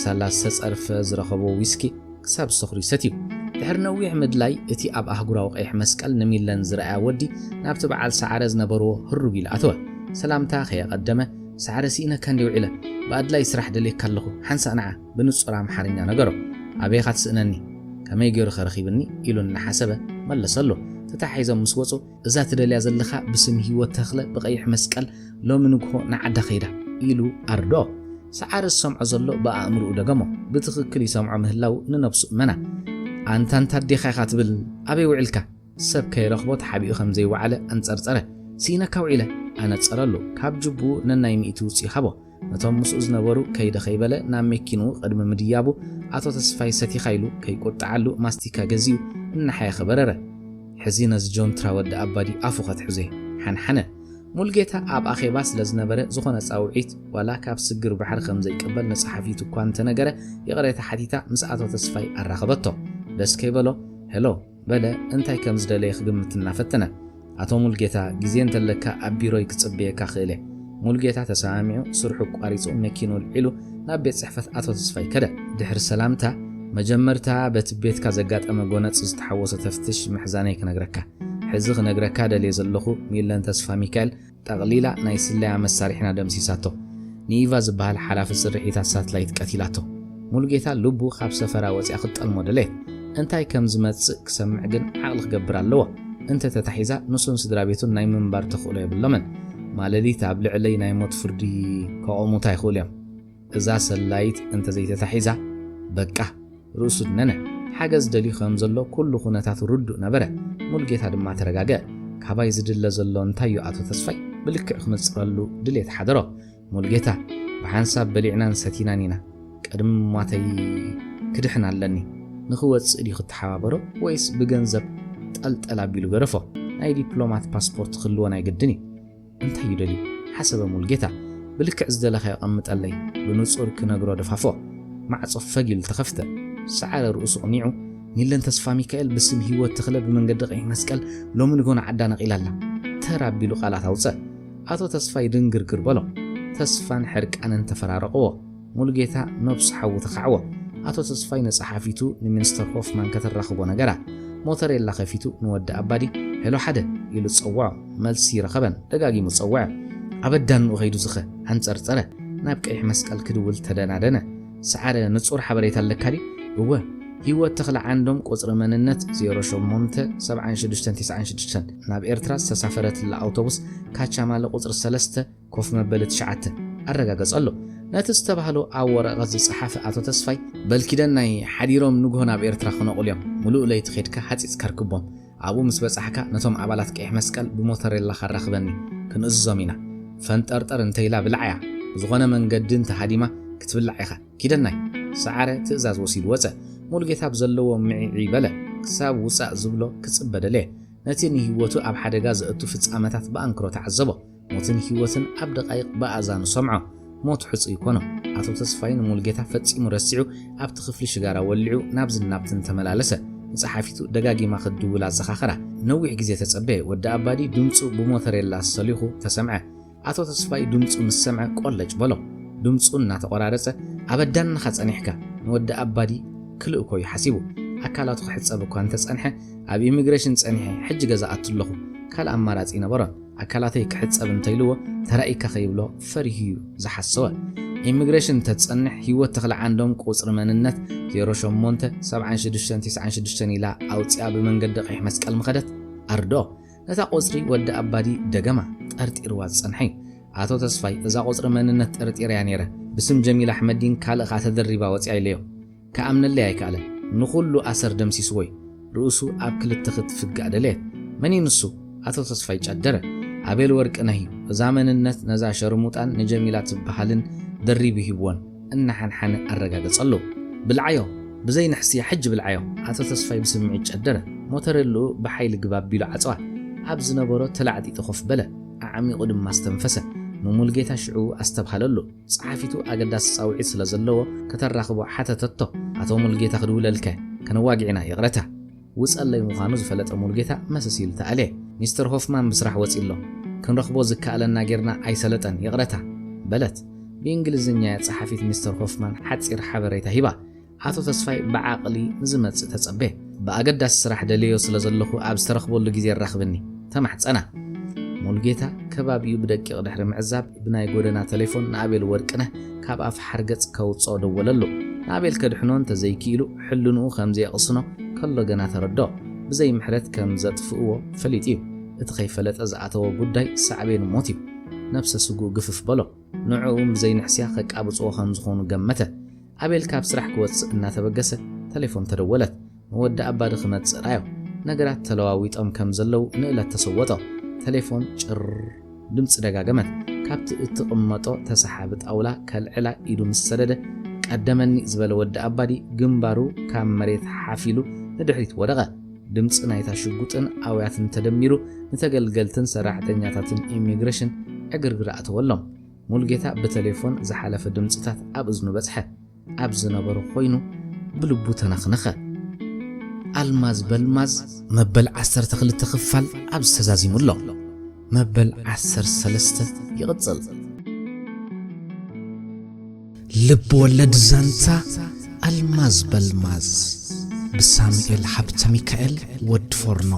ሳላ ዝተጸርፈ ዝረኸቦ ዊስኪ ክሳብ ዝሰኽሩ ይሰትዩ። ድሕሪ ነዊሕ ምድላይ እቲ ኣብ ኣህጉራዊ ቀይሕ መስቀል ንሚለን ዝረኣያ ወዲ ናብቲ በዓል ሰዓረ ዝነበርዎ ህሩግ ኢሉ ኣተወ። ሰላምታ ከየቐደመ፣ ሰዓረ ስኢነካ እንዲ ውዒለ፣ ብኣድላይ ስራሕ ደልየካ ኣለኹ፣ ሓንሳእ ንዓ፣ ብንጹር ኣምሓርኛ ነገሮ። ኣበይ ኢኻ ትስእነኒ? ከመይ ገይሩ ከ ረኺብኒ? ኢሉ እናሓሰበ መለሰሉ። ተታሒዞም ምስ ወጹ፣ እዛ ትደልያ ዘለኻ ብስም ህይወት ተኽለ ብቐይሕ መስቀል ሎሚ ንግሆ ንዓዳ ከይዳ ኢሉ ኣርድኦ። ሰዓረ ዝሰምዖ ዘሎ ብኣእምርኡ ደገሞ። ብትኽክል ይሰምዖ ምህላው ንነብሱ እመና። ኣንታ እንታ ኣዴኻ ኢኻ ትብል? ኣበይ ውዒልካ? ሰብ ከይረኽቦ ተሓቢኡ ከም ዘይወዓለ ኣንጸርጸረ። ስኢነካ ውዒለ ኣነጸረሉ። ካብ ጅቡኡ ነናይ ሚእቲ ውጽኢ ሃቦ። ነቶም ምስኡ ዝነበሩ ከይደ ከይበለ ናብ መኪንኡ ቅድሚ ምድያቡ ኣቶ ተስፋይ ሰቲኻ ኢሉ ከይቁጥዓሉ ማስቲካ ገዚኡ እናሓየኸ በረረ። ሕዚ ነዚ ጆንትራ ወዲ ኣባዲ ኣፉ ከትሕዞ ሓንሓነ። ሙልጌታ ኣብ ኣኼባ ስለ ዝነበረ ዝኾነ ጻውዒት ዋላ ካብ ስግር ባሕሪ ከም ዘይቅበል ንጸሓፊቱ እኳ እንተነገረ ይቕሬታ ሓቲታ ምስ ኣቶ ተስፋይ ኣራኸበቶ። ደስ ከይበሎ ሄሎ በለ እንታይ ከም ዝደለየ ክግምት እናፈተነ። ኣቶ ሙልጌታ ግዜ እንተለካ ኣብ ቢሮይ ክጽበየካ ክእል እየ። ሙልጌታ ተሰማሚዑ ስርሑ ኣቋሪጹ መኪንኡ ኣልዒሉ ናብ ቤት ጽሕፈት ኣቶ ተስፋይ ከደ። ድሕሪ ሰላምታ መጀመርታ በቲ ቤትካ ዘጋጠመ ጎነጽ ዝተሓወሶ ተፍትሽ ምሕዛነይ ክነግረካ። ሕዚ ክነግረካ ደልየ ዘለኹ ሚለን ተስፋሚካኤል ጠቕሊላ ናይ ስለያ መሳርሒና ደምሲሳቶ። ንኢቫ ዝበሃል ሓላፊ ስርሒታት ሳትላይት ቀቲላቶ። ሙሉጌታ ልቡ ካብ ሰፈራ ወጺኣ ክትጠልሞ ደለየት። እንታይ ከም ዝመጽእ ክሰምዕ ግን ዓቕሊ ክገብር ኣለዎ። እንተ ተታሒዛ ንሱን ስድራ ቤቱን ናይ ምንባር ተኽእሎ የብሎምን። ማለሊት ኣብ ልዕለይ ናይ ሞት ፍርዲ ከቖሙታ ይኽእሉ እዮም። እዛ ሰላይት እንተ ዘይተታሒዛ በቃ። ርእሱ ድነነ። ሓገዝ ደልዩ ከም ዘሎ ኩሉ ኩነታቱ ርዱእ ነበረ። ሙልጌታ ድማ ተረጋገ። ካባይ ዝድለ ዘሎ እንታዩ ኣቶ ተስፋይ? ብልክዕ ክነጽረሉ ድሌት ሓደሮ። ሙልጌታ፣ ብሓንሳብ በሊዕናን ሰቲናን ኢና። ቅድሚ ሟተይ ክድሕን ኣለኒ። ንኽወጽእ ድዩ ክተሓባበሮ ወይስ ብገንዘብ ጠልጠል ኣቢሉ ገደፎ? ናይ ዲፕሎማት ፓስፖርት ክህልዎ ናይ ግድን እዩ። እንታይ እዩ ደልዩ? ሓሰበ ሙልጌታ። ብልክዕ ዝደለኻዮ ቀምጠለይ፣ ብንጹር ክነግሮ ደፋፎ። ማዕጾ ፈግ ኢሉ ተኸፍተ። ሰዓረ ርእሱ ቅኒዑ፣ ሚለን ተስፋ ሚካኤል ብስም ህይወት ተኽለ ብመንገዲ ቀይሕ መስቀል ሎሚ ንጎ ንዓዳ ነቒላ ኣላ። ተር ኣቢሉ ቃላት ኣውጸ። ኣቶ ተስፋይ ድንግርግር በሎ። ተስፋን ሕርቃንን ተፈራረቕዎ። ሙሉጌታ ነብሱ ሓዊ ተኻዕዎ። ኣቶ ተስፋይ ንጸሓፊቱ ንሚኒስተር ሆፍማን ከተራኽቦ ነገራ። ሞተሬላ ከፊቱ ንወዲ ኣባዲ ሄሎ ሓደ ኢሉ ጸውዖ። መልሲ ረኸበን። ደጋጊሙ ጸውዐ። ኣበዳንኡ ኸይዱ ዝኸ ኣንጸርጸረ። ናብ ቀይሕ መስቀል ክድውል ተደናደነ። ሰዓረ ንጹር ሓበሬታ ኣለካ ድዩ? እወ። ህይወት ተኽለ ዓንዶም ቁጽሪ መንነት ዜሮ ሸሞንተ ሰብዓን ሽዱሽተን ተስዓን ሽዱሽተን ናብ ኤርትራ ዝተሳፈረትላ ኣውቶቡስ ካቻማለ ቁጽሪ ሰለስተ ኮፍ መበሊ ትሽዓተ ኣረጋገጸሉ። ነቲ ዝተባህሎ ኣብ ወረቐት ዝጸሓፈ ኣቶ ተስፋይ፣ በል ኪደናይ ሓዲሮም ንግሆ ናብ ኤርትራ ክነቑሉ እዮም። ምሉእ ለይቲ ኬድካ ሃጺጽካ ርክቦም። ኣብኡ ምስ በጻሕካ ነቶም ኣባላት ቀይሕ መስቀል ብሞተሬላ ካራኽበኒ ክንእዝዞም ኢና። ፈንጠርጠር እንተኢላ ብላዕያ። ብዝኾነ መንገዲ እንተሃዲማ ክትብላዕ ኢኻ። ኪደናይ። ሰዓረ ትእዛዝ ወሲዱ ወጸ። ሙሉጌታ ብዘለዎ ምዒዒ በለ። ክሳብ ውጻእ ዝብሎ ክጽበ ደለየ። ነቲ ንህይወቱ ኣብ ሓደጋ ዘእቱ ፍጻመታት ብኣንክሮ ተዓዘቦ። ሞትን ህይወትን ኣብ ደቃይቕ ብኣእዛኑ ሰምዖ። ሞት ሕጹይ ኮኖ። ኣቶ ተስፋይ ንሙሉጌታ ፈጺሙ ረሲዑ ኣብቲ ክፍሊ ሽጋራ ወሊዑ ናብዝን ናብትን ተመላለሰ። ንጸሓፊቱ ደጋጊማ ክትድውል ኣዘኻኸራ። ነዊሕ ግዜ ተጸበየ። ወዲ ኣባዲ ድምጹ ብሞተሬላ ሰሊኹ ተሰምዐ። ኣቶ ተስፋይ ድምጹ ምስ ሰምዐ ቆለጭ በሎ። ድምጹ እናተቖራረጸ፣ ኣበዳንኻ ጸኒሕካ፣ ንወዲ ኣባዲ ክልእኮ እዩ ሓሲቡ። ኣካላቱ ክሕጸብ እኳ እንተጸንሐ፣ ኣብ ኢሚግሬሽን ጸኒሐ ሕጂ ገዛ ኣቱ ኣለኹ፣ ካልእ ኣማራጺ ይነበሮን። ኣካላተይ ክሕጸብ እንተኢልዎ ተራኢካ ከይብሎ ፈሪሁ እዩ ዝሓሰወ። ኢሚግሬሽን እንተትጸንሕ፣ ህይወት ተኽለዓንዶም ቁጽሪ መንነት ዜሮ ሸሞንተ ሰብዓን ሽዱሽተን ትስዓን ሽዱሽተን ኢላ ኣውጺኣ ብመንገዲ ቀይሕ መስቀል ምኸደት። ኣርዶ ነታ ቁጽሪ ወዲ ኣባዲ ደገማ። ጠርጢርዋ ዝጸንሐ እዩ። ኣቶ ተስፋይ፣ እዛ ቁጽሪ መንነት ጠርጢረያ ነይረ፣ ብስም ጀሚል ኣሕመዲን ካልእ ከኣ ተደሪባ ወጺኣ ኢለዮ። ክኣምነለይ ኣይከኣለን። ንኹሉ ኣሰር ደምሲስዎ እዩ። ርእሱ ኣብ ክልተ ክትፍጋእ ደለየት። መን እዩ ንሱ? ኣቶ ተስፋይ ጨደረ። ኣቤል ወርቅነህ እዩ። እዛ መንነት ነዛ ሸርሙጣን ንጀሚላ ትበሃልን ደሪቡ ሂብዎን እናሓንሓነ ኣረጋገጸሉ። ብልዓዮ፣ ብዘይ ንሕስያ ሕጂ ብልዓዮ። ኣቶ ተስፋይ ብስምዒት ጨደረ። ሞተረልኡ ብሓይሊ ግባ ኣቢሉ ዓጸዋ። ኣብ ዝነበሮ ተላዕጢጡ ኮፍ በለ። ኣዕሚቑ ድማ ኣስተንፈሰ። ንሙልጌታ ሽዑ ኣስተብሃለሉ። ጸሓፊቱ ኣገዳሲ ጻውዒት ስለ ዘለዎ ከተራኽቦ ሓተተቶ። ኣቶ ሙልጌታ ክድውለልከ፣ ከነዋግዕና፣ ይቕረታ። ውጸለይ ምዃኑ ዝፈለጠ ሙልጌታ መሰስ ኢሉ ተኣልየ። ሚስተር ሆፍማን ብስራሕ ወጺ ኣሎ። ክንረኽቦ ዝከኣለና ጌርና ኣይሰለጠን፣ ይቕረታ፣ በለት። ብእንግሊዝኛ እያ ጸሓፊት ሚስተር ሆፍማን ሓጺር ሓበሬታ ሂባ። ኣቶ ተስፋይ ብዓቕሊ ንዝመጽእ ተጸበየ። ብኣገዳሲ ስራሕ ደልዮ ስለ ዘለኹ ኣብ ዝተረኽበሉ ግዜ ኣራኽብኒ፣ ተማሕጸና። ሙልጌታ ከባቢኡ ብደቂቕ ድሕሪ ምዕዛብ ብናይ ጎደና ተሌፎን ንኣቤል ወርቅነህ ካብ ኣፍ ሓርገጽ ከውጽኦ ደወለሉ። ንኣቤል ከድሕኖ እንተዘይክኢሉ ሕልንኡ ከም ዘየቕስኖ ከሎ ገና ተረድኦ። ብዘይ ምሕረት ከም ዘጥፍእዎ ፈሊጡ እዩ። እቲ ከይፈለጠ ዝኣተዎ ጉዳይ ሳዕቤኑ ሞት እዩ። ነብሰ ስግኡ ግፍፍ በሎ። ንዕኡ ብዘይንሕስያ ከቃብጽዎ ከም ዝኾኑ ገመተ። ኣቤል ካብ ስራሕ ክወጽእ እናተበገሰ ተሌፎን ተደወለት። ንወዲ ኣባዲ ክመጽእ ራዮ። ነገራት ተለዋዊጦም ከም ዘለዉ ንእለት ተሰወጦ። ተሌፎን ጭር ድምጺ ደጋገመት። ካብቲ እትቕመጦ ተሰሓቢ ጣውላ ከልዕላ ኢዱ ምስ ሰደደ፣ "ቀደመኒ" ዝበለ ወዲ ኣባዲ ግንባሩ ካብ መሬት ሓፍ ኢሉ ንድሕሪት ወደቐ። ድምጺ ናይታ ሽጉጥን ኣውያትን ተደሚሩ ንተገልገልትን ሰራሕተኛታትን ኢሚግሬሽን ዕግርግር ኣእተወሎም። ሙልጌታ ብተሌፎን ዝሓለፈ ድምጽታት ኣብ እዝኑ በጽሐ። ኣብ ዝነበሮ ኮይኑ ብልቡ ተነኽነኸ። ኣልማዝ በልማዝ መበል ዓሰርተ ክልተ ክፋል ኣብዚ ተዛዚሙ ኣሎ። መበል ዓሰርተ ሰለስተ ይቕጽል። ልብ ወለድ ዛንታ ኣልማዝ በልማዝ ብሳሙኤል ሃብተ ሚካኤል ወዲ ፎርኖ።